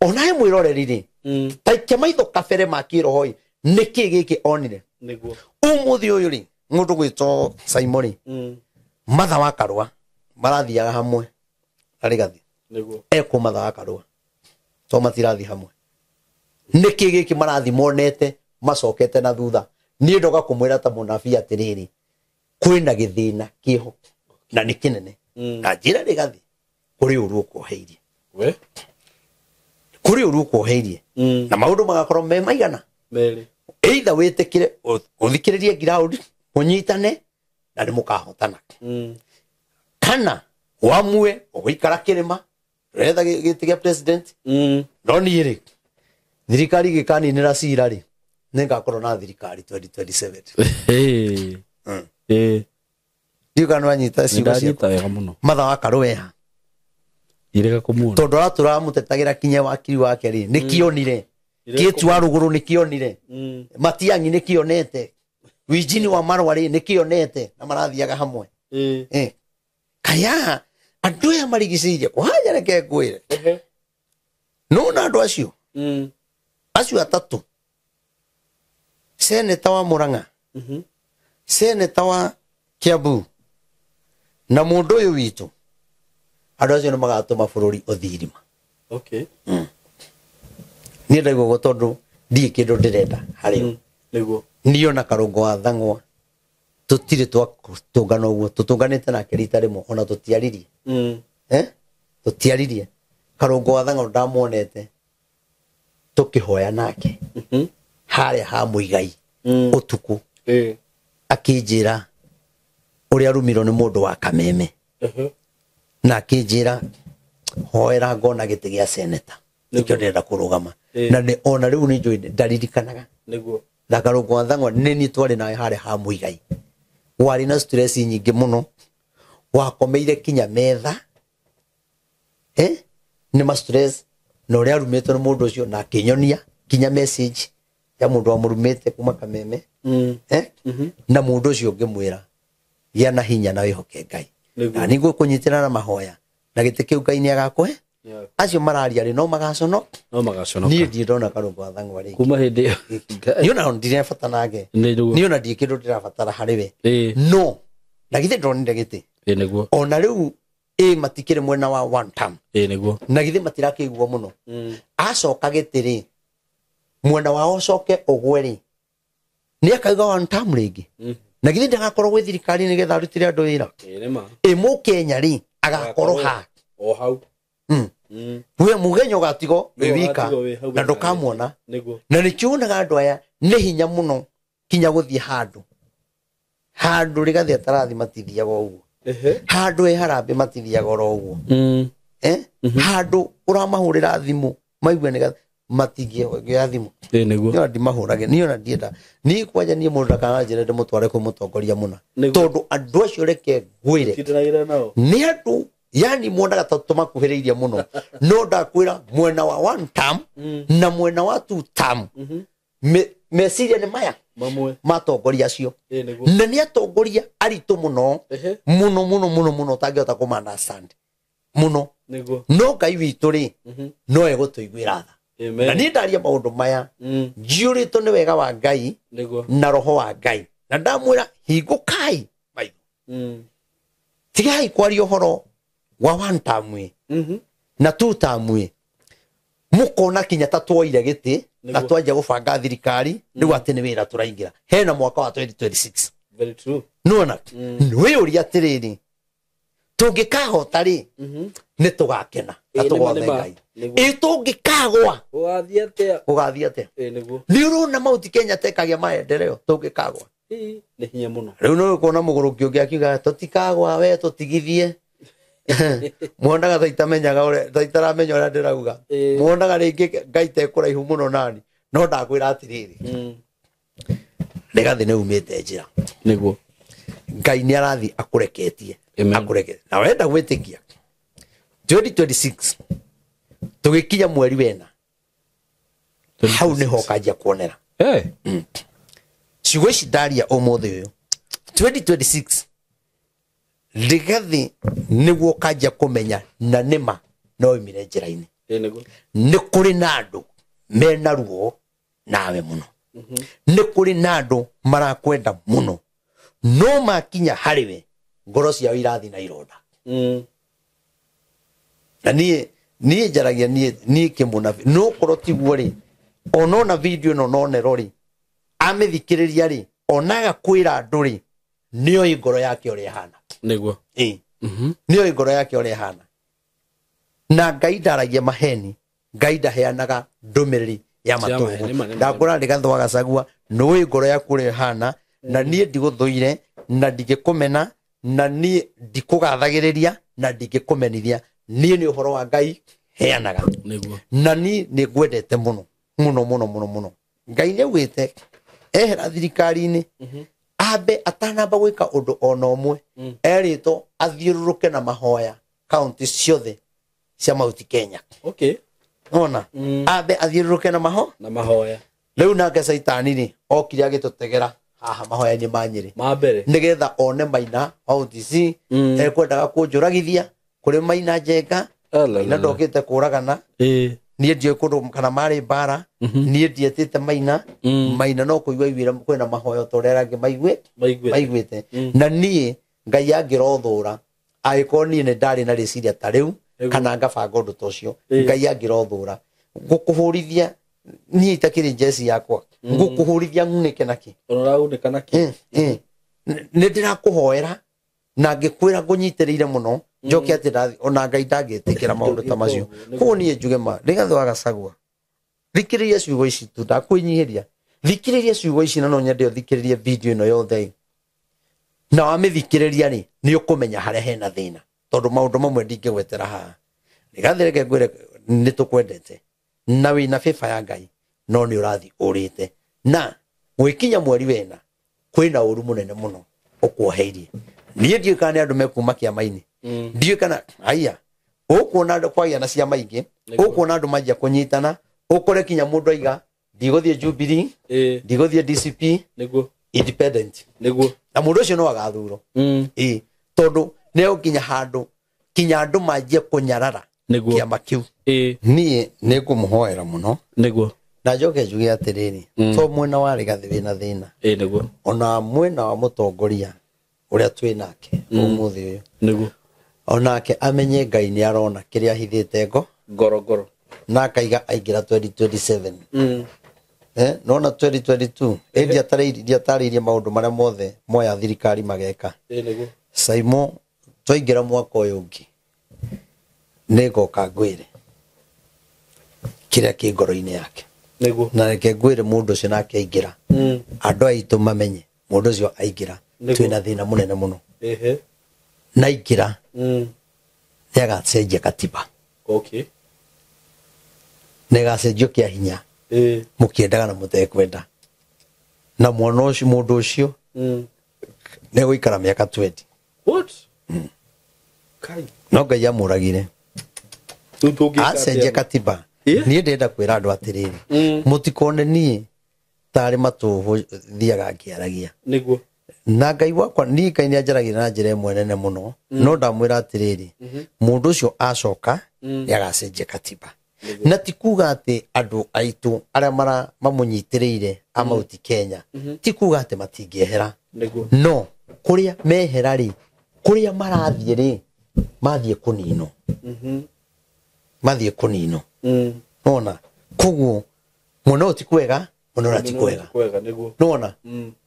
Ona he mwĩroreri rĩ, ta ikia maitho kabere ma kĩroho ĩ, nĩkĩ gĩkĩ onire? Nĩguo. Ũmũthĩ ũyũ rĩ, mũndũ gwĩtwo Simon rĩ, Matha wa Karũa marathiaga hamwe na Rigathĩ. Nĩguo. Ekũ Matha wa Karũa to matirathi hamwe. Nĩkĩ gĩkĩ marathi monete macokete na thutha? Niĩ ndoka kũmwĩra ta mũnabii atĩrĩrĩ, kwĩna gĩthĩna kĩho na nĩ kĩnene. Na njĩra Rigathĩ kũrĩ ũru ũkuoheirie. We. Kũrĩ ũru ũkuoheirie. Na maũndũ magakorwo me maigana. Merĩ. Either wĩtĩkĩre ũthikĩrĩrie ground, ũnyitane na nĩ mũkahotana. Kana wamue ũgũikara kĩrĩma, ũretha gĩtĩ gĩa president. No niĩ rĩ, thirikari ĩgĩkaninĩra cira rĩ, nĩngakorwo na thirikari 2027. Ĩĩ. Ĩĩ. Ndiũĩ kana nĩwanyita ciugo ciakwa. Nĩndanyita wega mũno. Matha wa Karũa eha? Irega kũmuona. Tondũ aratũraga mũtetagĩra kinya wakiri wake rĩ, nĩkĩonire. Kĩtu wa rũgũrũ nĩkĩonire. Matiang'i nĩkĩonete. Wijini wa Marwa rĩ, nĩkĩonete na marathiaga hamwe. Ĩĩ. Eh. Kaya andũ aya marigicĩirie kwanja reke ngwĩre. Nona andũ acio? Acio atatũ. Seneta wa Murang'a, seneta wa Kiambu na mũndũ ũyũ witũ, andũ acio nĩ magatũma bũrũri ũthiĩ irima. Okay. Niĩ ndaigua ũguo tondũ ndirĩ kĩndũ ndĩrenda harĩ o. Nĩguo. Niĩ ona Karũngo wa Thang'wa tũtirĩ twatũngana ũguo, tũtũnganĩte nake rita rĩmwe ona tũtiaririe. Eh? Tũtiaririe. Karũngo wa Thang'wa ndamuonete tũkĩhoya nake harĩa ha Mũigai ũtukũ. Ĩĩ. Akĩnjĩra ũrĩa arumirwo nĩ mũndũ wa Kameme. Na akĩnjĩra hoera ngona gĩtĩ gĩa seneta. Nĩkĩo ndĩrenda kũrũgama. Na nĩ ona rĩu nĩ njũĩ ndaririkanaga. Nĩguo. Na Karũngo wa Thang'wa nĩ niĩ twarĩ nawe harĩa ha Mũigai. Warĩ na stress nyingĩ mũno. Wakomeire kinya metha. Eh? Nĩ ma stress na ũrĩa arumĩtwo nĩ mũndũ ũcio na akĩnyonia kinya message ya mũndũ wamũrumĩte kuma Kameme. Eh? Na mũndũ ũcio ngĩmwĩra gĩa na hinya na wĩhoke Ngai. Nĩguo. Na nĩngũkũnyitĩra na mahoya. Na gĩtĩ kĩu Ngai nĩagakũhe. Yeah. Acio mararia rĩ no magaconoka. No magaconoka. Niĩ ndirĩ ndona Karũngo wa Thang'wa rĩngĩ. Kuma hĩndĩ ĩyo. Niĩ ona ndirĩ bata nake. Nĩguo. Niĩ ona ndirĩ kĩndũ ndĩrabatara harĩ we. Ĩĩ. No na githĩ ndonire gĩtĩ. Ĩĩ nĩguo. Ona rĩu ĩ matikĩrĩ mwena wa one term. Ĩĩ nĩguo. Na githĩ matirakĩigua mũno. Acoka gĩtĩ rĩ, mwena wao ũcoke ũgwe rĩ, nĩ akauga one term rĩngĩ. Na githĩ ndagakorwo gwĩ thirikari nĩgetha arutĩre andũ wĩra. Ĩĩ nĩ ma. Ĩ mũkenya rĩ, agakorwo ha? O hau. We mũgenya ũgatigwo wĩ wika Ũgatigwo wĩ hau na ndũkamuona. Nĩguo. Na nĩkĩo wonaga andũ aya nĩ hinya mũno kinya gũthiĩ handũ. Handũ Rigathĩ atarathi matithiaga ũguo. Handũ e harambĩ matithiaga oro ũguo. Eh? Handũ ũramahũrĩra thimũ maigue nĩ matingĩoya thimũ. Ĩĩ nĩguo. Niĩ ona ndimahũrage, niĩ ona ndienda. Niĩ kwanja niĩ mũndũ ndakananjĩre ndĩmũtware kwĩ mũtongoria mũna. Nĩguo. Tondũ andũ acio reke ngwĩre. Tindanagĩra nao. Nĩ andũ Yani muonaga ta tũmakuhĩrĩirie mũno, no ndakwĩra mwena wa one term na mwena wa two term, meciria nĩ maya mamwe matongoria acio. Ĩ nĩguo. Na nĩ atongoria aritũ mũno mũno mũno mũno mũno, ũtangĩhota kũma understand mũno. Nĩguo. No Ngai witũ rĩ, no egũtũiguĩra tha. Amen. Na niĩ ndaria maũndũ maya njiyũrĩtwo nĩ wega wa Ngai Nĩguo. na roho wa Ngai, na ndamwĩra hingũkai maitho, tigai kwaria ũhoro wa one term na two term, mũkona kinya ta twoire gĩtĩ na Nĩguo. twanjia gũbanga thirikari rĩu atĩ nĩ wĩra tũraingĩra hena mwaka wa 2026. Very true. Nona wĩyũria atĩrĩrĩ, tũngĩkahota rĩ, nĩ tũgakena na Ĩ, nĩma, tũgothe nĩma. Ngai. Nĩguo. Ĩ tũngĩkagwa Ũgathiĩ atĩa? gũgathiĩ atĩa? Ĩ nĩguo. Nĩ ũrona Mount Kenya tekagia maendeleo tũngĩkagwa? Ĩ, nĩ hinya mũno. Rĩu no ũkuona mũgũrũki ũngĩ akiuga tũtikagwa, we tũtigithie. Muonaga ta itamenyaga ũrĩa, ta itaramenya ũrĩa ndĩrauga. Ĩ. Muonaga rĩngĩ Ngai tekũraihu mũno nani, no ndakwĩra atĩrĩrĩ, Rigathĩ nĩ umĩte njĩra. Nĩguo. Ngai nĩ arathiĩ akũreketie. Amen. Akũreketie na wenda gwĩtĩkia 2026 tũgĩkinya mweri wena hau nĩho ũkanjia kuonera. Eh. Ciugo ici ndaria ũmũthĩ ũyũ, 2026 Rigathĩ nĩguo ũkanjia kũmenya na nĩma no ũimire njĩra-inĩ. Ĩ nĩguo. Nĩ kũrĩ na andũ mena ruo nawe mũno, nĩ kũrĩ na andũ marakwenda mũno, no makinya harĩ we ngoro ciao irathiĩ na ironda. Na niĩ njaragia niĩ kĩmũnabii, no korwo tiguo rĩ, onona video ĩno nonero rĩ, amĩthikĩrĩria rĩ, onaga kwĩra andũ rĩ, nĩoĩ ngoro yake ũrĩa ĩhana. Nĩguo. Ĩ nĩoĩ ngoro yake ũrĩa ĩhana. Na Ngai ndaragia maheni, Ngai ndaheanaga ndũmĩrĩri ya Cia matũhũhũ. maheni, nĩma, nĩma. Ndakũra Rigathĩ wa Gachagua, nĩũĩ ngoro yaku ũrĩa ĩhana, na niĩ ndigũthũire na ndingĩkũmena, na niĩ ndikũgathagĩrĩria na ndingĩkũmenithia. Niĩ nĩ ũhoro wa Ngai heanaga. Nĩguo. Na niĩ nĩ ngwendete mũno mũno mũno mũno mũno. Ngai nĩ augĩte ehera thirikari-inĩ, ambe atanamba gwĩka ũndũ ona ũmwe, erĩtwo athiũrũrũke na mahoya kaunti ciothe cia Mount Kenya. Okay. Ona ambe athiũrũrũke na maho Na mahoya. Rĩu nake Caitani rĩ, okire agĩtũtegera haha mahoya-inĩ ma Nyĩrĩ Ma mbere. nĩgetha one Maina wa OTC ekwendaga kũnjũragithia kũrĩ Maina Njenga. Ala, Maina la, la. ndokĩte kũragana. Ĩ. Niĩ ndiũĩ kũndũ kana marĩ mbara, niĩ ndietĩte Maina. Maina no kũigua aiguire kwĩna mahoya ta ũrĩa arĩa angĩ Maiguĩte. maiguĩte. Na niĩ Ngai angĩrothũra, angĩkorwo niĩ nĩ ndarĩ na rĩciria ta rĩu Nĩguo. kana ngabanga ũndũ ta ũcio, Ĩ. Ngai angĩrothũra ngũkũhũrithia niĩ itakĩrĩ njeci yakwa, ngũkũhũrithia ng'unĩke nakĩ? Ona ũragunĩka nakĩ? Nĩ ndĩrakũhoera na ngĩkwĩra ngũnyitĩrĩire mũno, njoke atĩ ona Ngai ndangĩtĩkĩra maũndũ ta macio. Nĩguo. Koguo niĩ njuge ma Rigathĩ wa Gachagua, thikĩrĩria ciugo ici tu, ndakwĩnyihĩria, thikĩrĩria ciugo ici, na no nyende ũthikĩrĩrie video ĩno yothe, na wamĩthikĩrĩria rĩ, nĩ ũkũmenya harĩa hena thĩna, tondũ maũndũ mamwe ndingĩgwetera haha. Rigathĩ, reke ngwĩre, nĩ tũkwendete na wĩna bĩba ya Ngai, no nĩ ũrathiĩ ũrĩte na gwĩkinya mweri wena kwĩna ũru mũnene mũno ũkuoheirie. Niĩ ndiũĩ kana nĩ andũ mekuma kĩama-inĩ, ndiũĩ kana aya ũkuona andũ kwagĩa na ciama ingĩ, Nĩguo. ũkuona andũ manjia kũnyitana, ũkore kinya mũndũ aiga ndigũthiĩ Jubilee, ndigũthiĩ DCP, Nĩguo. independent. Nĩguo. Na mũndũ ũcio no agathurwo. Ĩ tondũ nĩ nginya handũ kinya andũ manjie kũnyarara Nĩguo. kĩama kĩu. Ĩ. Niĩ nĩ ngũmũhoera mũno Nĩguo. na njoke njuge atĩrĩrĩ, to mwena wa Rigathĩ wĩna thĩna, Ĩ nĩguo. ona mwena wa mũtongoria ũrĩa twĩ nake ũmũthĩ ũyũ, Nĩguo. onake amenye Ngai nĩ arona kĩrĩa ahithĩte ngo Ngoro ngoro. na akaiga aingĩra 2027. Nona 2022 ĩ ndiatarĩirie maũndũ marĩa mothe moya thirikari mageka. Ĩ nĩguo. Saimo, twaingĩra mwaka ũyũ ũngĩ nĩ ngoka ngwĩre kĩrĩa kĩ ngoro-inĩ yake. Nĩguo. Na reke ngwĩre mũndũ ũcio nake aingĩra, andũ aitũ mamenye mũndũ ũcio aingĩra Nĩguo. twĩna thĩna mũnene mũno. Ehe. Na aingĩra nĩ agacenjia katiba. Okay. Nĩ ĩgacenjio kĩa hinya, Ĩ. mũkĩendaga na mũtekwenda, na mwana ũcio, mũndũ ũcio nĩ egũikara mĩaka 20. What? Kai. No Ngai amũragire. Acenjia katiba. Niĩ ndĩrenda kwĩra andũ atĩrĩrĩ, mũtikone niĩ tarĩ matũhũ thiaga ngĩaragia. Nĩguo. Na Ngai wakwa niĩ Ngai nĩ anjaragia na njĩra ĩmwe nene mũno, no ndamwĩra atĩrĩrĩ, mũndũ ũcio acoka nĩ agacenjia katiba. Na ti kuga atĩ andũ aitũ arĩa mamũnyitĩrĩire a Mount Kenya, ti kuga atĩ matingĩehera. No kũrĩa mehera rĩ, kũrĩa marathiĩ rĩ, mathiĩ kũninwo. Mathiĩ kũninwo. Nona koguo mwena ũyũ ti kwega, mwena ũrĩa ti kwega. Nona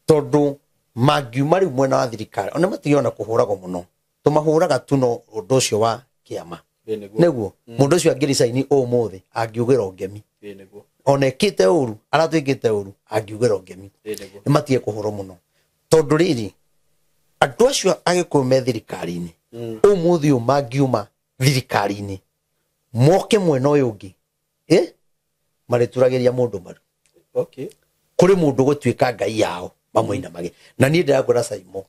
tondũ mangiuma rĩu mwena wa thirikari ona matigĩona kũhũragwo mũno, tũmahũraga tu no ũndũ ũcio wa kĩama. Nĩguo mũndũ ũcio angĩricaini ũmũthĩ angiugĩrwo ngemi, ona ekĩte ũru aratwĩkĩte ũru angiugĩrwo ngemi, nĩ matige kũhũrwo mũno tondũ rĩrĩ andũ acio Agĩkũyũ me thirikari-inĩ ũmũthĩ ũyũ mangiuma thirikari-inĩ moke mwena ũyũ ũngĩ marĩturagĩria mũndũ maru. Kũrĩ mũndũ gũtuĩka ngai yao mamũinamage. Na niĩ ndĩrakwĩra Saimo,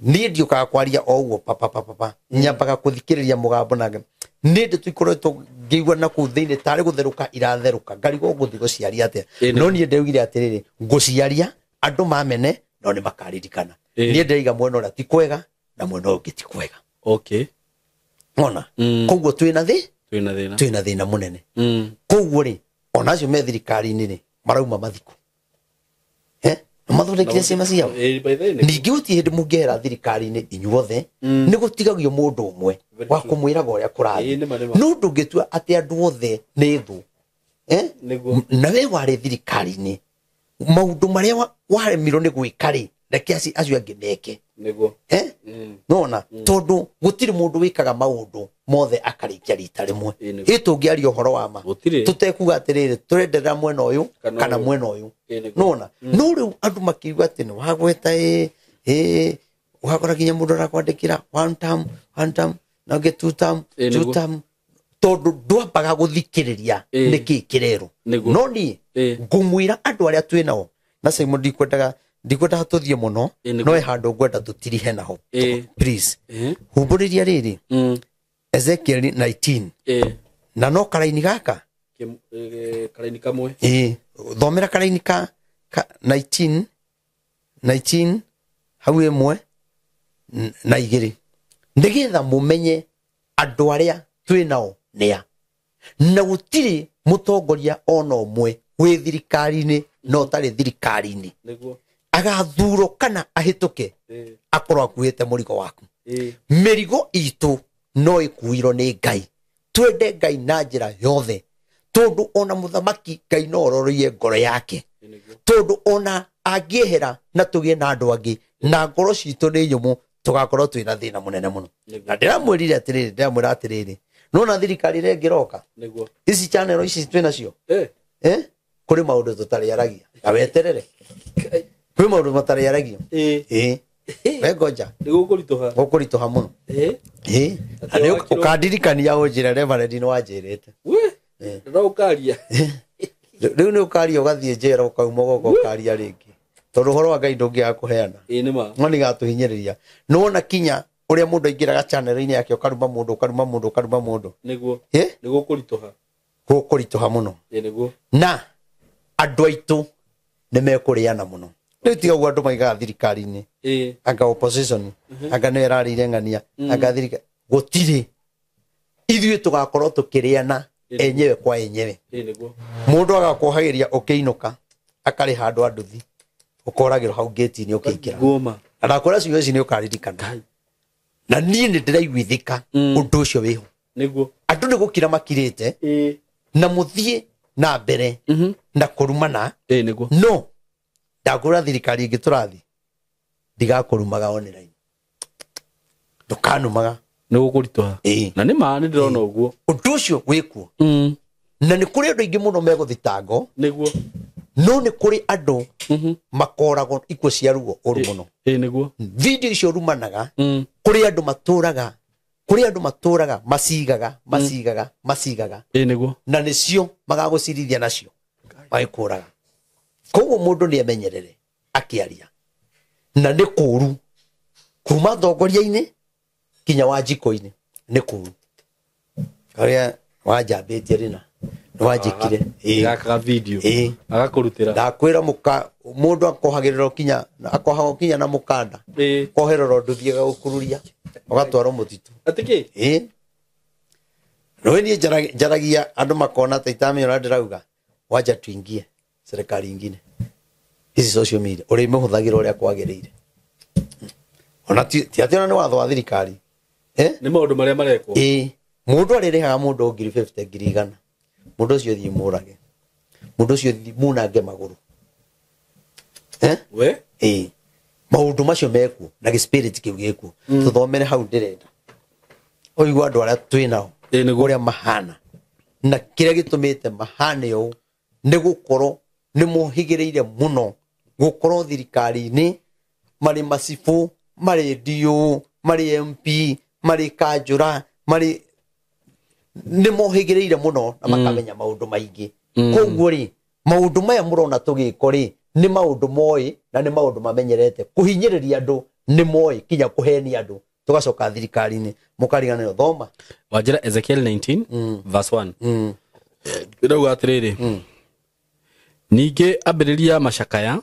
niĩ ndiũkaga kwaria o ũguo papapapapa, nyambaga kũthikĩrĩria mũgambo na nĩ ndĩ tũikoretwo ngĩigua na kũu thĩinĩ tarĩ gũtherũka iratherũka, ngarigwo ngũthiĩ gũciaria atĩa. No niĩ ndĩraugire atĩrĩrĩ, ngũciaria andũ mamene no nĩ makaririkana. Niĩ ndĩraiga mwena ũrĩa ti kwega na mwena ũyũ ũngĩ ti kwega. Ona koguo twĩna twĩna thĩna mũnene. Koguo rĩ ona acio me thirikari-inĩ rĩ marauma mathiko. Mathondekire ciama ciao. Ningĩ gũtirĩ hĩndĩ mũngĩehera thirikari-inĩ inyuothe, nĩ gũtigagio mũndũ ũmwe wa kũmwĩraga ũrĩa kũrathiĩ. No ndũngĩtua atĩ andũ othe nĩ thũ. Na we warĩ thirikari-inĩ, maũndũ marĩa waremirwo nĩ gwĩka rĩ, reke acio angĩ meke. Nona tondũ gũtirĩ mũndũ wĩkaga maũndũ mothe akarĩkia rita rĩmwe. Ĩ tũngĩaria ũhoro wa ma tũtekuga atĩrĩrĩ tũrenderera mwena ũyũ kana mwena ũyũ. Nona no rĩu andũ makiuga atĩ nĩ wagweta ĩ ũgakora nginya mũndũ arakwandĩkĩra one term, one term, na ũngĩ two term, two term, tondũ ndwambaga gũthikĩrĩria nĩkĩ kĩrerwo. No niĩ ngũmwĩra andũ arĩa twĩ nao na Simon ndikwendaga tũthiĩ mũno, no he handũ ngwenda tũtirihe naho. Please humbũrĩria rĩrĩ Ezekiel 19 na no karaini gaka karaini kamwe thomera karaini ka 19 hau ĩmwe na igĩrĩ nĩgetha mũmenye andũ arĩa twĩ nao nĩa. Na gũtirĩ mũtongoria ona ũmwe wĩ thirikari-inĩ na ũtarĩ thirikari-inĩ agathurwo kana ahĩtũke akorwo akuĩte mũrigo waku. Mĩrigo itũ no ĩkuirwo nĩ Ngai. Twende Ngai na njĩra yothe tondũ ona mũthamaki Ngai no ororoie ngoro yake, tondũ ona angĩehera na tũgĩe na andũ angĩ na ngoro citũ nĩ nyũmũ tũgakorwo twĩna thĩna mũnene mũno. Na ndĩramwĩrire atĩrĩrĩ, ndĩramwĩra atĩrĩrĩ, nona thirikari ĩrĩa ĩngĩroka ici channel ici twĩ nacio kũrĩ maũndũ tũtarĩaragia na weterere kwĩ maũndũ matarĩaragio. We ngoja nĩ gũkũritũha mũno. Ũkandirikania ũnjĩre Reverend nĩ wanjĩrĩte. No ũkaria rĩu nĩ ũkaria ũgathiĩ njera ũkauma ũgoka ũkaria rĩngĩ tondũ ũhoro wa Ngai ndũngĩaga kũheana. No nĩgatũhinyĩrĩria. Nĩwona kinya ũrĩa mũndũ aingĩraga channel-inĩ yake ũkaruma mũndũ ũkaruma mũndũ ũkaruma mũndũ. Nĩguo nĩ gũkũritũha. Gũkũritũha mũno. Na andũ aitũ nĩ mekũrĩana mũno. Rĩu tiga ũguo andũ maigaga thirikari-inĩ, anga opposition, anga nĩyo ĩrarĩire ng'ania, anga thirikari gũtirĩ. Ithuĩ tũgakorwo tũkĩrĩana enyewe kwa enyewe. Mũndũ agakuohagĩria ũkĩinũka akarĩha andũ a nduthi ũkoragĩrwo hau gate-inĩ ũkĩingĩra. Na ndakwĩra ciugo ici nĩ ũkaririkana. Na niĩ nĩ ndĩraiguithĩka ũndũ ũcio wĩho. Andũ nĩ gũkira makirĩte na mũthiĩ na mbere na kũrumana. No ndakwĩra thirikari ĩngĩ tũrathiĩ ndigakũrumaga online, ndũkanumaga. Nĩ gũkũritũha. Na nĩ ma nĩ ndĩrona ũguo ũndũ ũcio wĩkuo. Na nĩ kũrĩ andũ aingĩ mũno megũthitangwo. Nĩguo. No nĩ kũrĩ andũ makoragwo ikuũ cia ruo ũru mũno. Nĩguo. Video icio rumanaga kũrĩ andũ matũraga, kũrĩ andũ matũraga macigaga macigaga macigaga. Nĩguo. Na nĩcio magagũcirithia nacio magĩkũraga. Koguo mũndũ nĩ amenyerere akĩaria. Na nĩ kũru kuma thongoria-inĩ Kinya wa jiko-inĩ nĩ kũru. Karĩa wanjambĩtie rĩna nĩ wanjĩkire. Ĩĩ. Gakaga video. Ĩĩ. Agakũrutĩra. Ndakwĩra mũka mũndũ akohagĩrĩrwo kinya akohagwo kinya na mũkanda. Ĩĩ. Kohererwo nduthi ĩgagũkururia ũgatwarwo mũtitũ. Atĩ kĩ? Ĩĩ. Rĩu niĩ njaragia andũ makona ta itamenya ũrĩa ndĩrauga. Wacha tuingie serikali ingine. Hizi social media ũrĩmĩhũthagĩra ũrĩa kwagĩrĩire. Ona ti atĩ ona nĩ watho wa thirikari. Eh? Nĩ maũndũ marĩa marekwo. Ĩĩ. Mũndũ arĩrĩhaga mũndũ 50,000 100,000. Mũndũ ũcio thiĩ mũrage. Mũndũ ũcio thiĩ munange magũrũ. Eh? We? Ĩĩ. Maũndũ macio mekuo na gĩ-spirit kĩu gĩkuo. Tũthomere hau ndĩrenda. Ũigua andũ arĩa twĩ nao. Ĩĩ, nĩguo. Ũrĩa mahana. Na kĩrĩa gĩtũmĩte mahane ũũ nĩ gũkorwo nĩ mohĩgĩrĩire mũno gũkorwo thirikari-inĩ marĩ macibũ, marĩ DO, marĩ MP, marĩ kanjũra, marĩ nĩ mohĩgĩrĩire mũno na makamenya maũndũ maingĩ. Koguo rĩ, maũndũ maya mũrona tũgĩko rĩ, nĩ maũndũ moĩ na nĩ maũndũ mamenyerete. Kũhinyĩrĩria andũ nĩ moĩ kinya kũhenia andũ. Tũgacoka thirikari-inĩ mũkariganĩrwo. Thoma. Wanjĩra Ezekiel 19 verse 1. Ĩrauga atĩrĩrĩ. Ningĩ ambĩrĩria macakaya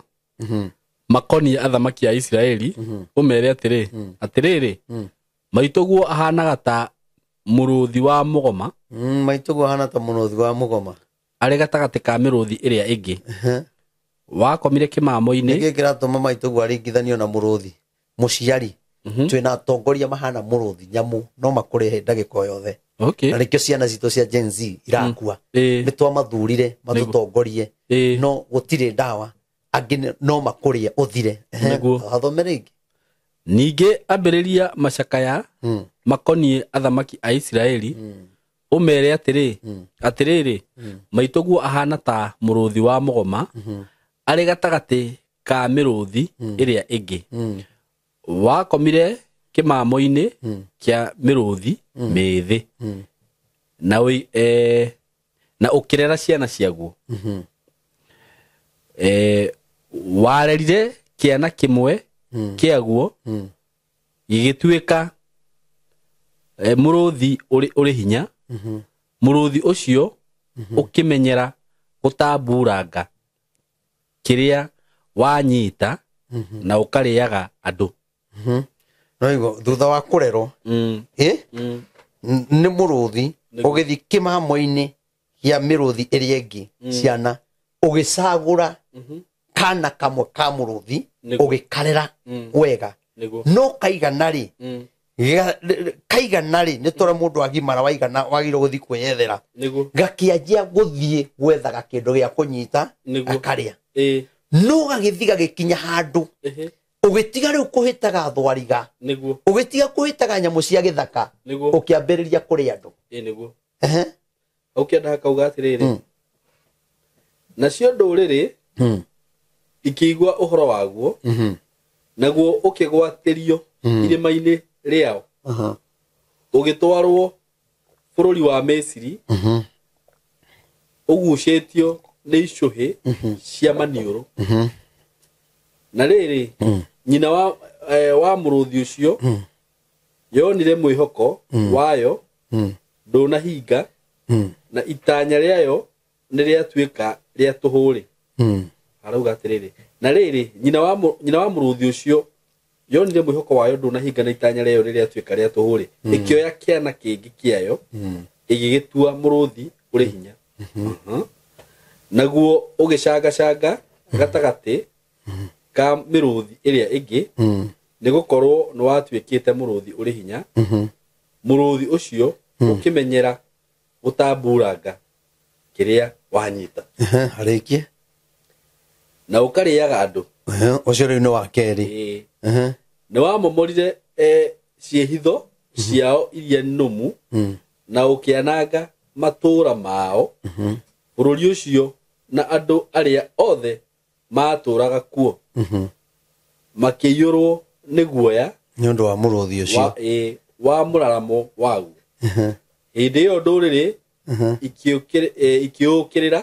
makoniĩ athamaki a Isiraeli ũmere atĩrĩ, atĩrĩrĩ, maitũguo ahanaga ta mũrũthi wa mũgoma. Maitũguo ahana ta mũrũthi wa mũgoma. Arĩ gatagatĩ ka mĩrũthi ĩrĩa ĩngĩ. Wakomire kĩmamo-inĩ. Nĩkĩ kĩratũma maitũguo aringithanio na mũrũthi? Mũciari. Twĩna atongoria mahana mũrũthi, nyamũ no makũrehe ndagĩka o yothe. Okay. Na nĩkĩo ciana citũ cia Gen Z irakua. Nĩ twamathurire matũtongorie. No gũtirĩ ndawa. Angĩ no makũrĩe ũthire. Nĩguo. Athome rĩngĩ. Ningĩ ambĩrĩria macakaya makoniĩ athamaki a Isiraeli ũmere atĩrĩ, atĩrĩrĩ, maitũguo ahana ta mũrũthi wa mũgoma arĩ gatagatĩ ka mĩrũthi ĩrĩa ĩngĩ. Wakomire kĩmamo-inĩ kĩa mĩrũthi mĩĩthĩ. Na ũkĩrera ciana ciaguo. Warerire kĩana kĩmwe kĩaguo gĩgĩtuĩka mũrũthi ũrĩ hinya. Mũrũthi ũcio ũkĩmenyera gũtamburanga kĩrĩa wanyita na ũkarĩaga andũ. No igua thutha wa kũrerwo, nĩ mũrũthi ũgĩthiĩ kĩmamo-inĩ kĩa mĩrũthi ĩrĩa ĩngĩ ciana ũgĩcagũra kana kamwe ka mũrũthi ũgĩkarera wega. No kaigana rĩ, kaigana rĩ, nĩ tũrĩa mũndũ agimara waigana wagĩrĩirwo gũthiĩ kwĩyethera. Gakĩanjia gũthiĩ gwethaga kĩndũ gĩa kũnyita gakarĩa. No gagĩthiĩ gagĩkinya handũ ũgĩtiga rĩu kũhĩtaga thwariga. Ũgĩtiga kũhĩtaga nyamũ cia gĩthaka. Ũkĩambĩrĩria kũrĩa andũ. Nĩguo. Ũkĩenda hakauga atĩrĩrĩ. Nacio ndũrĩrĩ ikĩigua ũhoro waguo, naguo ũkĩgwatĩrio irĩma-inĩ rĩao. Ũgĩtwarwo bũrũri wa Misiri, ũgucĩtio nĩ icũhĩ cia maniũrũ. Na rĩrĩ, nyina wa mũrũthi ũcio yonire mwĩhoko wayo ndũnahinga, na itanya rĩayo nĩ rĩatuĩka rĩa tũhũ-rĩ. Arauga atĩrĩrĩ, na rĩrĩ, nyina wa mũrũthi ũcio yonire mwĩhoko wayo ndũnahinga na itanya rĩayo nĩ rĩatuĩka rĩa tũhũ-rĩ, ĩkĩoya kĩana kĩngĩ kĩayo ĩgĩgĩtua mũrũthi ũrĩ hinya. Naguo ũgĩcangacanga gatagatĩ ka mĩrũthi ĩrĩa ĩngĩ, nĩgũkorwo nĩwatuĩkĩte mũrũthi ũrĩ hinya. Mũrũthi ũcio ũkĩmenyera gũtamburanga kĩrĩa wanyita. Arĩkie. Na ũkarĩaga andũ. Ũcio rĩu nĩ wa kerĩ. Nĩwamomorire ciĩhitho ciao iria nũmu na ũkĩananga matũũra mao, bũrũri ũcio na andũ arĩa othe matũũraga kuo. Makĩiyũrwo nĩ guoya nĩ ũndũ wa mũrũthi ũcio. Wa mũraramo waguo. Hĩndĩ ĩyo ndũrĩrĩ ikĩũkĩrĩra,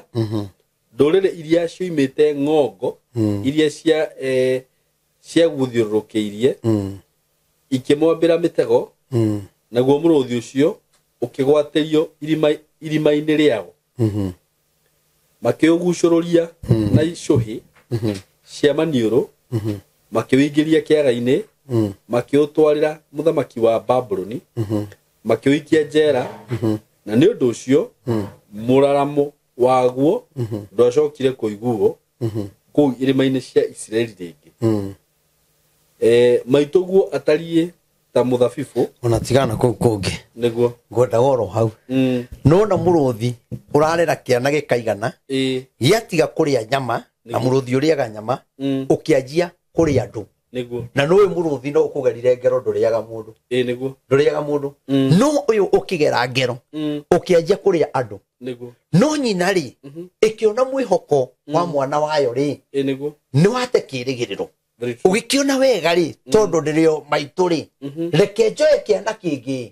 ndũrĩrĩ iria cioimĩte ng'ongo, iria ciagũthiũrũrũkĩirie, ikĩmwambĩra mĩtego Naguo mũrũthi ũcio ũkĩgwatĩrio irima-inĩ rĩao. Makĩũgucũrũria na icũhĩ cia maniũrũ, makĩũingĩria kĩara-inĩ, makĩũtwarĩra mũthamaki wa Babuloni, makĩũikia njera, na nĩ ũndũ ũcio mũraramo waguo ndwacokire kũiguo kũu irĩma-inĩ cia Isiraeli rĩngĩ. Maitũguo atariĩ ta mũthabibũ. Ona tigana kũu kũngĩ. Nĩguo. Ngwendaga oro hau. Nona mũrũthi ũrarera kĩana gĩkaigana, gĩatiga kũrĩa nyama, na mũrũthi ũrĩaga nyama, ũkĩanjia kũrĩa andũ. Nĩguo. Na nũĩ mũrũthi no ũkũgerire ngero ndũrĩaga mũndũ. Nĩguo. Ndũrĩaga mũndũ. No ũyũ ũkĩgera ngero, ũkĩanjia kũrĩa andũ. Nĩguo. No nyina rĩ, ĩkĩona mwĩhoko wa mwana wayo rĩ, Nĩguo. nĩ wate kĩrĩgĩrĩro. Ũgĩkĩona wega rĩ, tondũ ndĩrĩo maitũ rĩ, reke njoe kĩana kĩngĩ,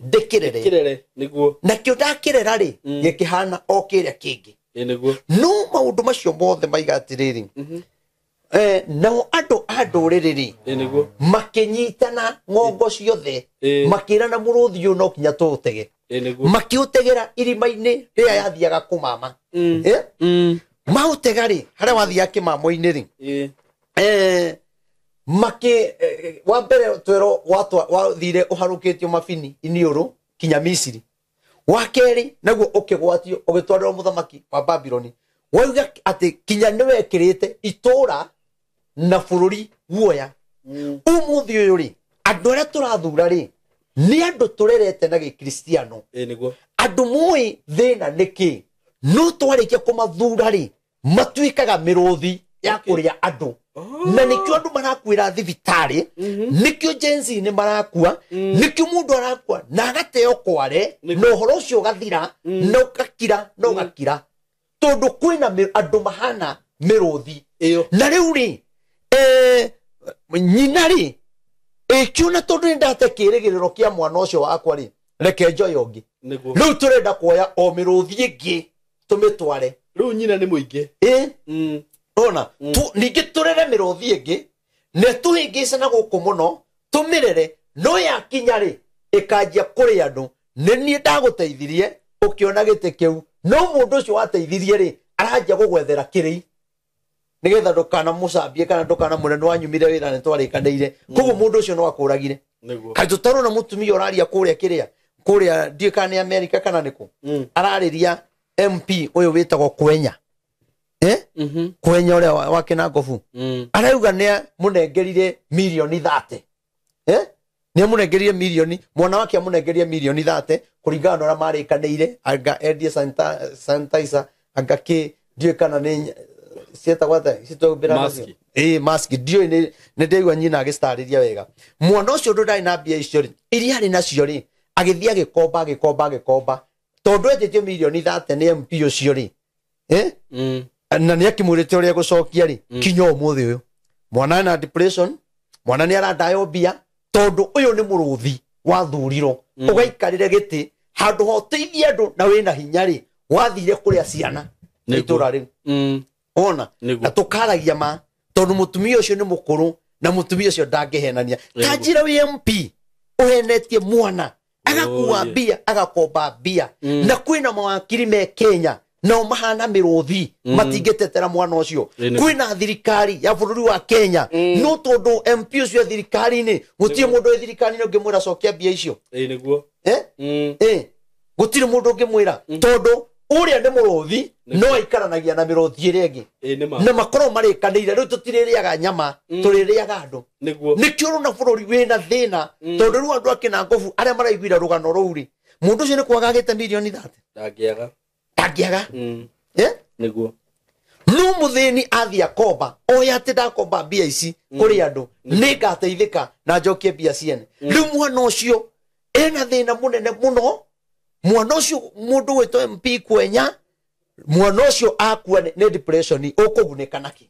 ndĩkĩrere. Kĩrere, nĩguo. Nakĩo ndakĩrera rĩ, gĩkĩhana o kĩrĩa kĩngĩ. Nĩguo. No maũndũ macio mothe maiga atĩrĩrĩ, nao andũ a ndũrĩrĩ rĩ, Nĩguo. makĩnyitana ng'ongo ciothe, makĩrana mũrũthi ũyũ no kinya tũũtege. Nĩguo. Makĩũtegera irima-inĩ rĩrĩa yathiaga kũmama. Maũtega rĩ, harĩa wathiaga kĩmamo-inĩ rĩ, wa mbere twero wathire ũharũkĩtio mabini iniũrũ kinya Misiri. Wa kerĩ naguo ũkĩgwatio ũgĩtwarĩrwo mũthamaki wa Babuloni. Wauga atĩ kinya nĩwekĩrĩte itũra na bũrũri guoya. Ũmũthĩ ũyũ rĩ, andũ arĩa tũrathura rĩ, nĩ andũ tũrerete na gĩkristiano. Nĩguo. Andũ moĩ thĩna nĩ kĩ, no twarĩkia kũmathura rĩ, matuĩkaga mĩrũthi ya kũrĩa andũ. Na nĩkĩo andũ marakuĩra thibitarĩ, nĩkĩo Gen Z nĩ marakua, nĩkĩo mũndũ arakua na agateo kware, na ũhoro ũcio ũgathira, na ũgakira, na ũgakira. Tondũ kwĩna andũ mahana mĩrũthi. Na rĩu rĩ, nyina rĩ, ĩkĩona tondũ nĩ ndate kĩrĩgĩrĩro kĩa mwana ũcio wakwa rĩ, reke njoe ũngĩ. Rĩu tũrenda kuoya o mĩrũthi ĩngĩ tũmĩtware. Rĩu nyina nĩ mũingĩ. Ona, ningĩ tũrere mĩrũthi ĩngĩ, na tũhĩngĩce na gũkũ mũno, tũmĩrere, no yakinya rĩ, ĩkanjia kũrĩa andũ. Nĩ niĩ ndagũteithirie, ũkĩona gĩtĩ kĩu, no mũndũ ũcio wateithirie rĩ, aranjia gũgwethera kĩrĩi. Nĩgetha ndũkanamũcambie kana ndũkanamwĩre nĩ wanyumire wĩra nĩ twarĩkanĩire. Koguo mũndũ ũcio no akũragire. Kaĩ tũtarona mũtumia ũraria kũrĩa kĩrĩa, kũrĩa ndiũĩ kana nĩ Amerika kana nĩ kũ. Ararĩria MP ũyũ wĩtagwo Kwenya. Kwenya ũrĩa wa Kĩnangobu. Arauga nĩ amũnengerire mirioni 30. Nĩ amũnengerire mirioni, mwana wake amũnengerire mirioni 30 kũringana na ũrĩa marĩkanĩire, anga endie sanitizer, anga kĩ, ndiũĩ kana nĩ ciĩtagwo atĩa, citũmbĩra Maski. Maski, ndiũĩ nĩ ndĩraigua nyina agĩcitarĩria wega. Mwana ũcio ũndũ ndarĩ na mbia icio rĩ, iria arĩ nacio rĩ, agĩthiĩ agĩkomba, agĩkomba, agĩkomba. Tondũ etĩtio mirioni 30 nĩ MP ũcio rĩ. Na nĩ akĩmwĩrĩte ũrĩa egũcokia rĩ, kinya ũmũthĩ ũyũ. Mwana ena depression, mwana nĩ arandayo mbia, tondũ ũyũ nĩ mũrũthi wathurirwo. Ũgaikarĩre gĩtĩ, handũ ha ũteithie andũ na wĩna hinya rĩ, wathire kũrĩa ciana itũra rĩu. Ona, na tũkaragia ma, tondũ mũtumia ũcio nĩ mũkũrũ, na mũtumia ũcio ndangĩhenania. Ta njĩra wĩ MP, ũhenetie mwana, agakua mbia, agakomba mbia. Na kwĩna mawakiri me Kenya, nao mahana mĩrũthi, matingĩtetera mwana ũcio. Kwĩna thirikari ya bũrũri wa Kenya, no tondũ MP ũcio e thirikari-inĩ, gũtirĩ mũndũ wĩ thirikari-inĩ ũngĩmwĩra cokia mbia icio. Nĩguo. Gũtirĩ mũndũ ũngĩmwĩra, tondũ ũrĩa nĩ mũrũthi, no aikaranagia na mĩrũthi ĩrĩa ĩngĩ. Na makorwo marĩkanĩire, rĩu tũtirĩrĩaga nyama, tũrĩrĩaga andũ. Nĩkĩo ũrona bũrũri wĩna thĩna, tondũ rĩu andũ a Kĩnangobu arĩa maraiguire rũgano rũu rĩ, mũndũ ũcio nĩ kwaga agĩte mirioni 30. Ndangĩaga. Ndangĩaga. Nĩguo. No mũthĩni athiĩ akomba, oya atĩ ndakomba mbia ici kũrĩ andũ, nĩngateithĩka na njokie mbia ciene. Rĩu mwana ũcio ena thĩna mũnene mũno. Mwana ũcio mũndũ wĩtwo MP Kwenya, mwana ũcio akua nĩ depression, ũkũgunĩka nakĩ?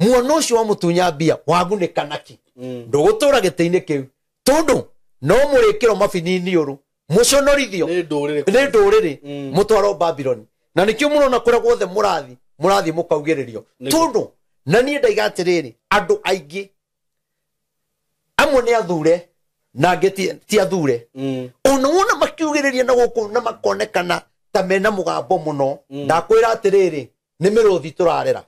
Mwana ũcio wamũtunya mbia, wagunĩka nakĩ? Ndũgũtũra gĩtĩ-inĩ kĩu, tondũ no mũrĩkĩrwo mabini-inĩ ũrũ, mũconorithio Nĩ ndũrĩrĩ. Nĩ ndũrĩrĩ, mũtwarwo Babylon. Na nĩkĩo mũrona kũrĩa guothe mũrathiĩ mũkaugĩrĩrio. Tondũ, na niĩ ndaiga atĩrĩrĩ, andũ aingĩ, amwe nĩ athure, Na angĩ ti athure. Ona wona makiugĩrĩria na gũkũ na makonekana ta mena mũgambo mũno, ndakwĩra atĩrĩrĩ, nĩ mĩrũthi tũrarera.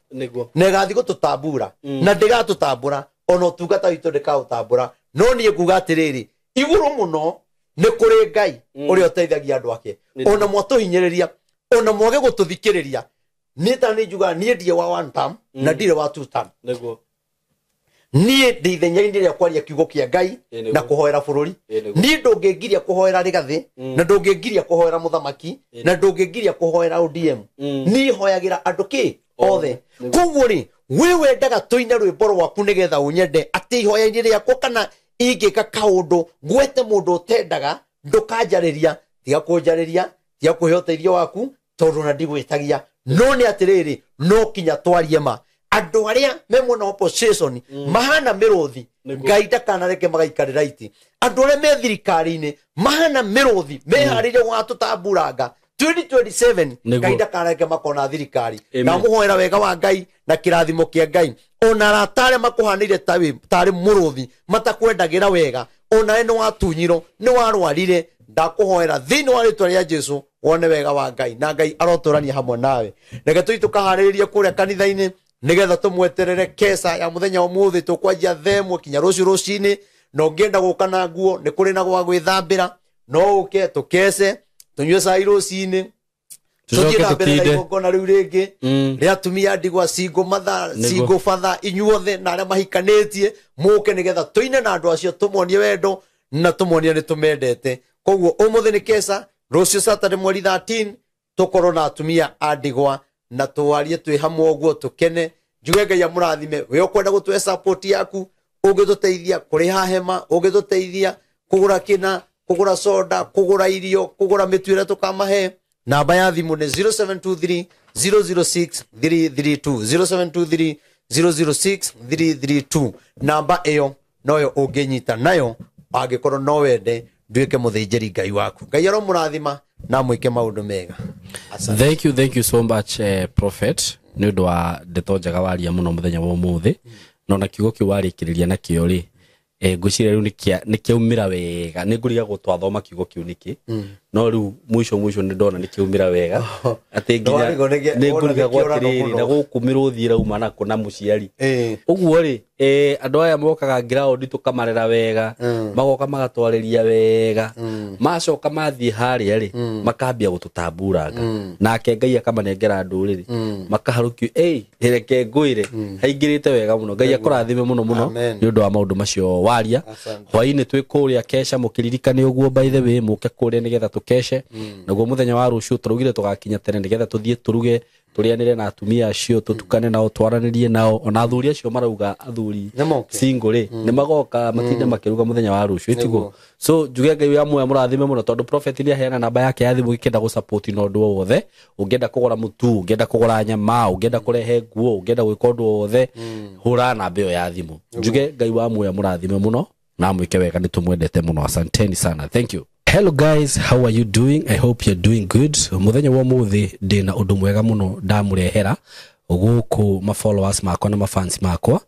Na ĩgathiĩ gũtũtambura. Na ndĩgatũtambũra, ona ũtungata witũ ndĩkaũtambũra. No niĩ nguga atĩrĩrĩ, igũrũ mũno nĩ kũrĩ Ngai ũrĩa ũteithagia andũ ake. Ona mwatũhinyĩrĩria, ona mwage gũtũthikĩrĩria, niĩ ta nĩ njugaga niĩ ndirĩ wa one term na ndirĩ wa two term. Niĩ ndĩ ithenya-inĩ rĩa kwaria kiugo kĩa Ngai na kũhoera bũrũri. Niĩ ndũngĩngiria kũhoera Rigathĩ, na ndũngĩngiria kũhoera mũthamaki, na ndũngĩngiria kũhoera ODM. Niĩ hoyagĩra andũ kĩ othe. Koguo rĩ, we wendaga tũine rwĩmbo rwaku nĩgetha ũnyende atĩ ihoya-inĩ rĩakwa kana ingĩka kaũndũ ngwete mũndũ ũtendaga, ndũkanjarĩria, tiga kũnjarĩria, tiga kũhe ũteithio waku tondũ na ndigwĩtagia. No nĩ atĩrĩrĩ, no kinya twarie ma. Andũ arĩa me mwena wa opposition mahana mĩrũthi, Ngai ndakanareke magaikarĩra iti. Andũ arĩa me thirikari-inĩ mahana mĩrũthi, meharĩirie gũgatũtamburanga 2027, Ngai ndakanareke makona thirikari. Ndamũhoera wega wa Ngai na kĩrathimo kĩa Ngai. Ona arata arĩa makũhanĩire tarĩ mũrũthi matakwendagĩra wega, onawe nĩ watunyirwo, nĩ warwarire, ndakũhoera thĩinĩ wa rĩtwa rĩa Jesu wone wega wa Ngai, na Ngai arotũrania hamwe nawe. Reke tũthiĩ tũkaharĩrĩrie kũrĩa kanitha-inĩ nĩgetha tũmweterere keca ya mũthenya ũmũthĩ. Tũkwanjia themwe kinya rũciũ rũcinĩ, na ũngĩenda gũka na nguo nĩ kũrĩ na gwa gwĩthambĩra, no ũke tũkece tũnyue cai rũcinĩ, tũthiĩ na mbere na igongona rĩu rĩngĩ rĩa atumia ndigwa, single mother, single father, inyuothe na arĩa mahikanĩtie mũke nĩgetha tũine na andũ acio, tũmonie wendo na tũmonie nĩ tũmendete. Koguo ũmũthĩ nĩ keca, rũciũ Saturday mweri 13 tũkorwo na atumia a ndigwa na twarie twĩ hamwe ũguo tũkene. Njuge Ngai amũrathime. We ũkwenda gũtũhe support yaku, ũngĩtũteithia kũrĩha hema, ũngĩtũteithia kũgũra kĩna, kũgũra soda, kũgũra irio, kũgũra mĩtu ĩrĩa tũkamahe, namba ya thimũ nĩ 0723 006 332, 0723 006 332. Namba ĩyo noyo ũngĩnyita nayo angĩkorwo no wende nduĩke mũthĩnjĩri Ngai waku. Ngai aromũrathima na mwĩke maũndũ mega. Thank you, thank you so much, Prophet, nĩ ũndũ wa ndeto njega waria mũno mũthenya wa ũmũthĩ. Na ona kiugo kĩu warĩkĩrĩria nakĩo rĩ, ngwĩciria rĩu nĩ kĩaumĩra wega. Nĩ ngũrigagwo twathoma kiugo kĩu nĩkĩ, no rĩu mũico mũico nĩ ndona nĩ kĩaumĩra wega, atĩ nginya nĩ ngũrigagwo atĩrĩrĩ, na gũkũ mĩrũthi ĩrauma nako na mũciari. Ũguo rĩ, andũ aya mokaga ground tũkamarera wega, magoka magatwarĩria wega, macoka mathiĩ harĩa rĩ, makambia gũtũtamburanga, nake Ngai akamanengera ndũrĩrĩ, makaharũkio. Reke ngwĩre, haingĩrĩte wega mũno. Ngai akũrathime mũno mũno nĩ ũndũ wa maũndũ macio waria. Hwaĩ-inĩ twĩ kũrĩa keca, mũkĩririkane ũguo, by the way, mũke kũrĩa nĩgetha tũkece. Naguo mũthenya wa rũciũ tũraugire tũgakinya tene nĩgetha tũthiĩ tũruge, tũrĩanĩre na atumia acio, tũtukane nao, twaranĩrie nao. Ona athuri acio marauga athuri single rĩ, nĩ magoka matinde makĩruga mũthenya wa rũciũ, ĩtiguo? So njuge Ngai wa muoya mũrathime mũno, tondũ Prophet nĩ aheana namba yake ya thimũ ũngĩenda gũ-support na ũndũ o wothe, ũngĩenda kũgũra mũtu, ũngĩenda kũgũra nyama, ũngĩenda kũrehe nguo, ũngĩenda gwĩka ũndũ o wothe, hũra namba ĩyo ya thimũ. Njuge Ngai wa muoya mũrathime mũno na mwĩke wega, nĩ tũmwendete mũno. Asanteni sana, thank you. Hello guys, how are you doing? I hope you're doing good. Mũthenya wa ũmũthĩ ndĩna ũndũ mwega mũno ndamũrehera gũkũ ma followers makwa na ma fans makwa,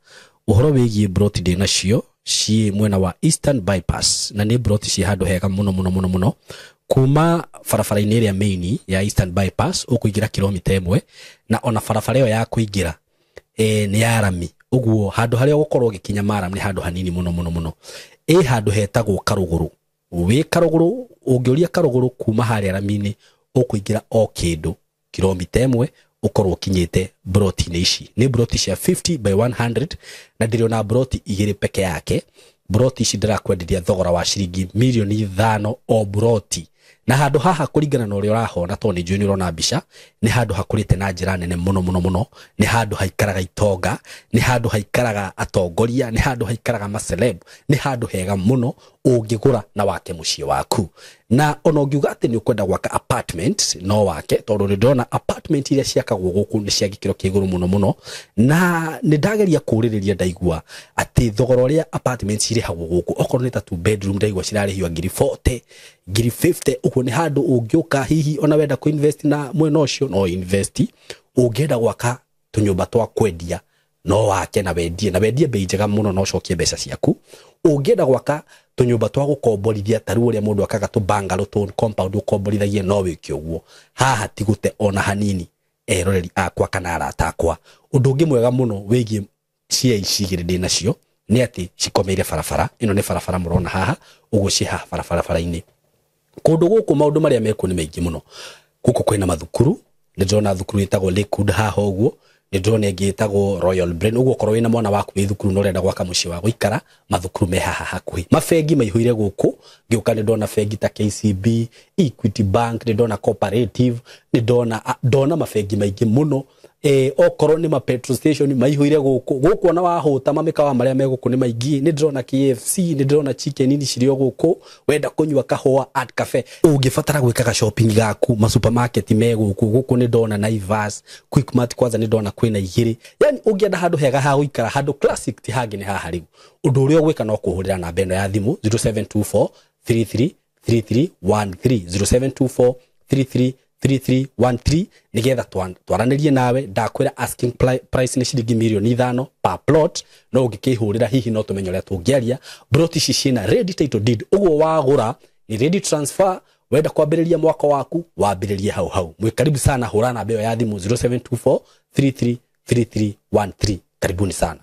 ũhoro wĩgiĩ broti ndĩ nacio ciĩ mwena wa Eastern Bypass, na nĩ broti ciĩ handũ hega mũno mũno mũno mũno. Kuma barabara-inĩ ĩrĩa main ya Eastern Bypass ũkũingĩra kilomita 1, na ona barabara ĩyo ya kũingĩra nĩ ya rami, ũguo handũ harĩa ũgũkorwo ũgĩkinya maram nĩ handũ hanini mũno mũno mũno. Ĩ handũ hetagwo Karũgũrũ. Wĩ Karũgũrũ, ũngĩũria Karũgũrũ kuma harĩa rami-inĩ, ũkũingĩra o kĩndũ kilomita 1 ũkorwo ũkinyĩte broti-inĩ ici. Nĩ broti cia 50 by 100, na ndĩrĩ ona broti 2 peke yake. Broti ici ndĩrakwenderia thogora wa ciringi mirioni 5 o broti. Na handũ haha kũringana na ũrĩa ũrahona, tondũ nĩ njũĩ nĩ ũrona mbica, nĩ handũ hakũrĩte na njĩra nene mũno mũno mũno. Nĩ handũ haikaraga itonga, nĩ handũ haikaraga atongoria, nĩ handũ haikaraga maceleb, nĩ handũ hega mũno ũngĩgũra na wake mũciĩ waku. Na ona ũngiuga atĩ nĩ ũkwenda gwaka apartment, no wake, tondũ nĩ ndĩrona apartment iria ciakagwo gũkũ nĩ cia gĩkĩro kĩa igũrũ mũno mũno. Na nĩ ndageria kũũrĩrĩria, ndaigua atĩ thogora ũrĩa apartment cirĩhagwo gũkũ, okorwo nĩ ta 2 bedroom, ndaigua cirarĩhio ngiri 40, ngiri 50. Ũguo nĩ handũ ũngĩũka hihi ona wenda kũ invest na mwena ũcio no invest. Ũngĩenda gwaka tũnyũmba twa kwendia No wake na wendie, na wendie bei njega mũno na ũcokie mbeca ciaku. Ũngĩenda gwaka tũnyũmba twa gũkomborithia ta rĩu ũrĩa mũndũ akaga tũ bungalow, tũ compound ũkomborithagie, no wĩke ũguo. Haha ti gũte ona hanini, eroreri akwa kana arata akwa. Ũndũ ũngĩ mwega mũno wĩgiĩ cia ici igĩrĩ ndĩ nacio nĩ atĩ cikomeire barabara. Ĩno nĩ barabara mũrona haha ũguo, ciĩ haha barabara-inĩ. Kũndũ gũkũ maũndũ marĩa mekuo nĩ maingĩ mũno. Gũkũ kwĩna mathukuru, nĩ ndĩrona thukuru ĩtagwo Lakewood haha ũguo, nĩ ndĩrona ĩngĩ ĩtagwo Royal Brain. Ũguo okorwo wĩna mwana waku wĩ thukuru na ũrenda gwaka mũciĩ wa gũikara, mathukuru me haha hakuhĩ. Mabengi maihũire gũkũ, ngĩũka nĩ ndona bengi ta KCB, Equity Bank, nĩ ndona Cooperative, nĩ ndona mabengi maingĩ mũno. Okorwo nĩ ma petrol station maihũire gũkũ. Gũkũ ona wahũta, mamĩkawa marĩa me gũkũ nĩ maingĩ. Nĩ ndĩrona KFC, nĩ ndĩrona Chicken Inn cirĩ o gũkũ. Wenda kũnyua kahũa, Art Cafe. Ũngĩbatara gwĩkaga shopping gaku, ma supermarket me gũkũ. Gũkũ nĩ ndona Naivas, Quickmart, kwanza nĩ ndona kwĩna igĩrĩ. Yani ũngĩenda handũ hega ha gũikara, handũ classic, ti hangĩ nĩ haha. Rĩu ũndũ ũrĩa ũgwĩka no kũhũrĩra namba ĩno ya thimũ 0724 33 3313, 0724 33 3313, nigetha twaranĩrie nawe. Ndakwĩra asking price nĩ ciringi mirioni 5 per plot, no ũngĩkĩhũrĩra hihi no tũmenye ũrĩa tũngĩaria. Plot ici ciĩna ready title deed, ũguo wagũra ni ready transfer. Wenda kwambĩrĩria mwaka waku, wambĩrĩrie hau hau. Mwĩ karibu sana, hũra namba ĩyo ya thimũ 0724 33 3313. Karibuni sana.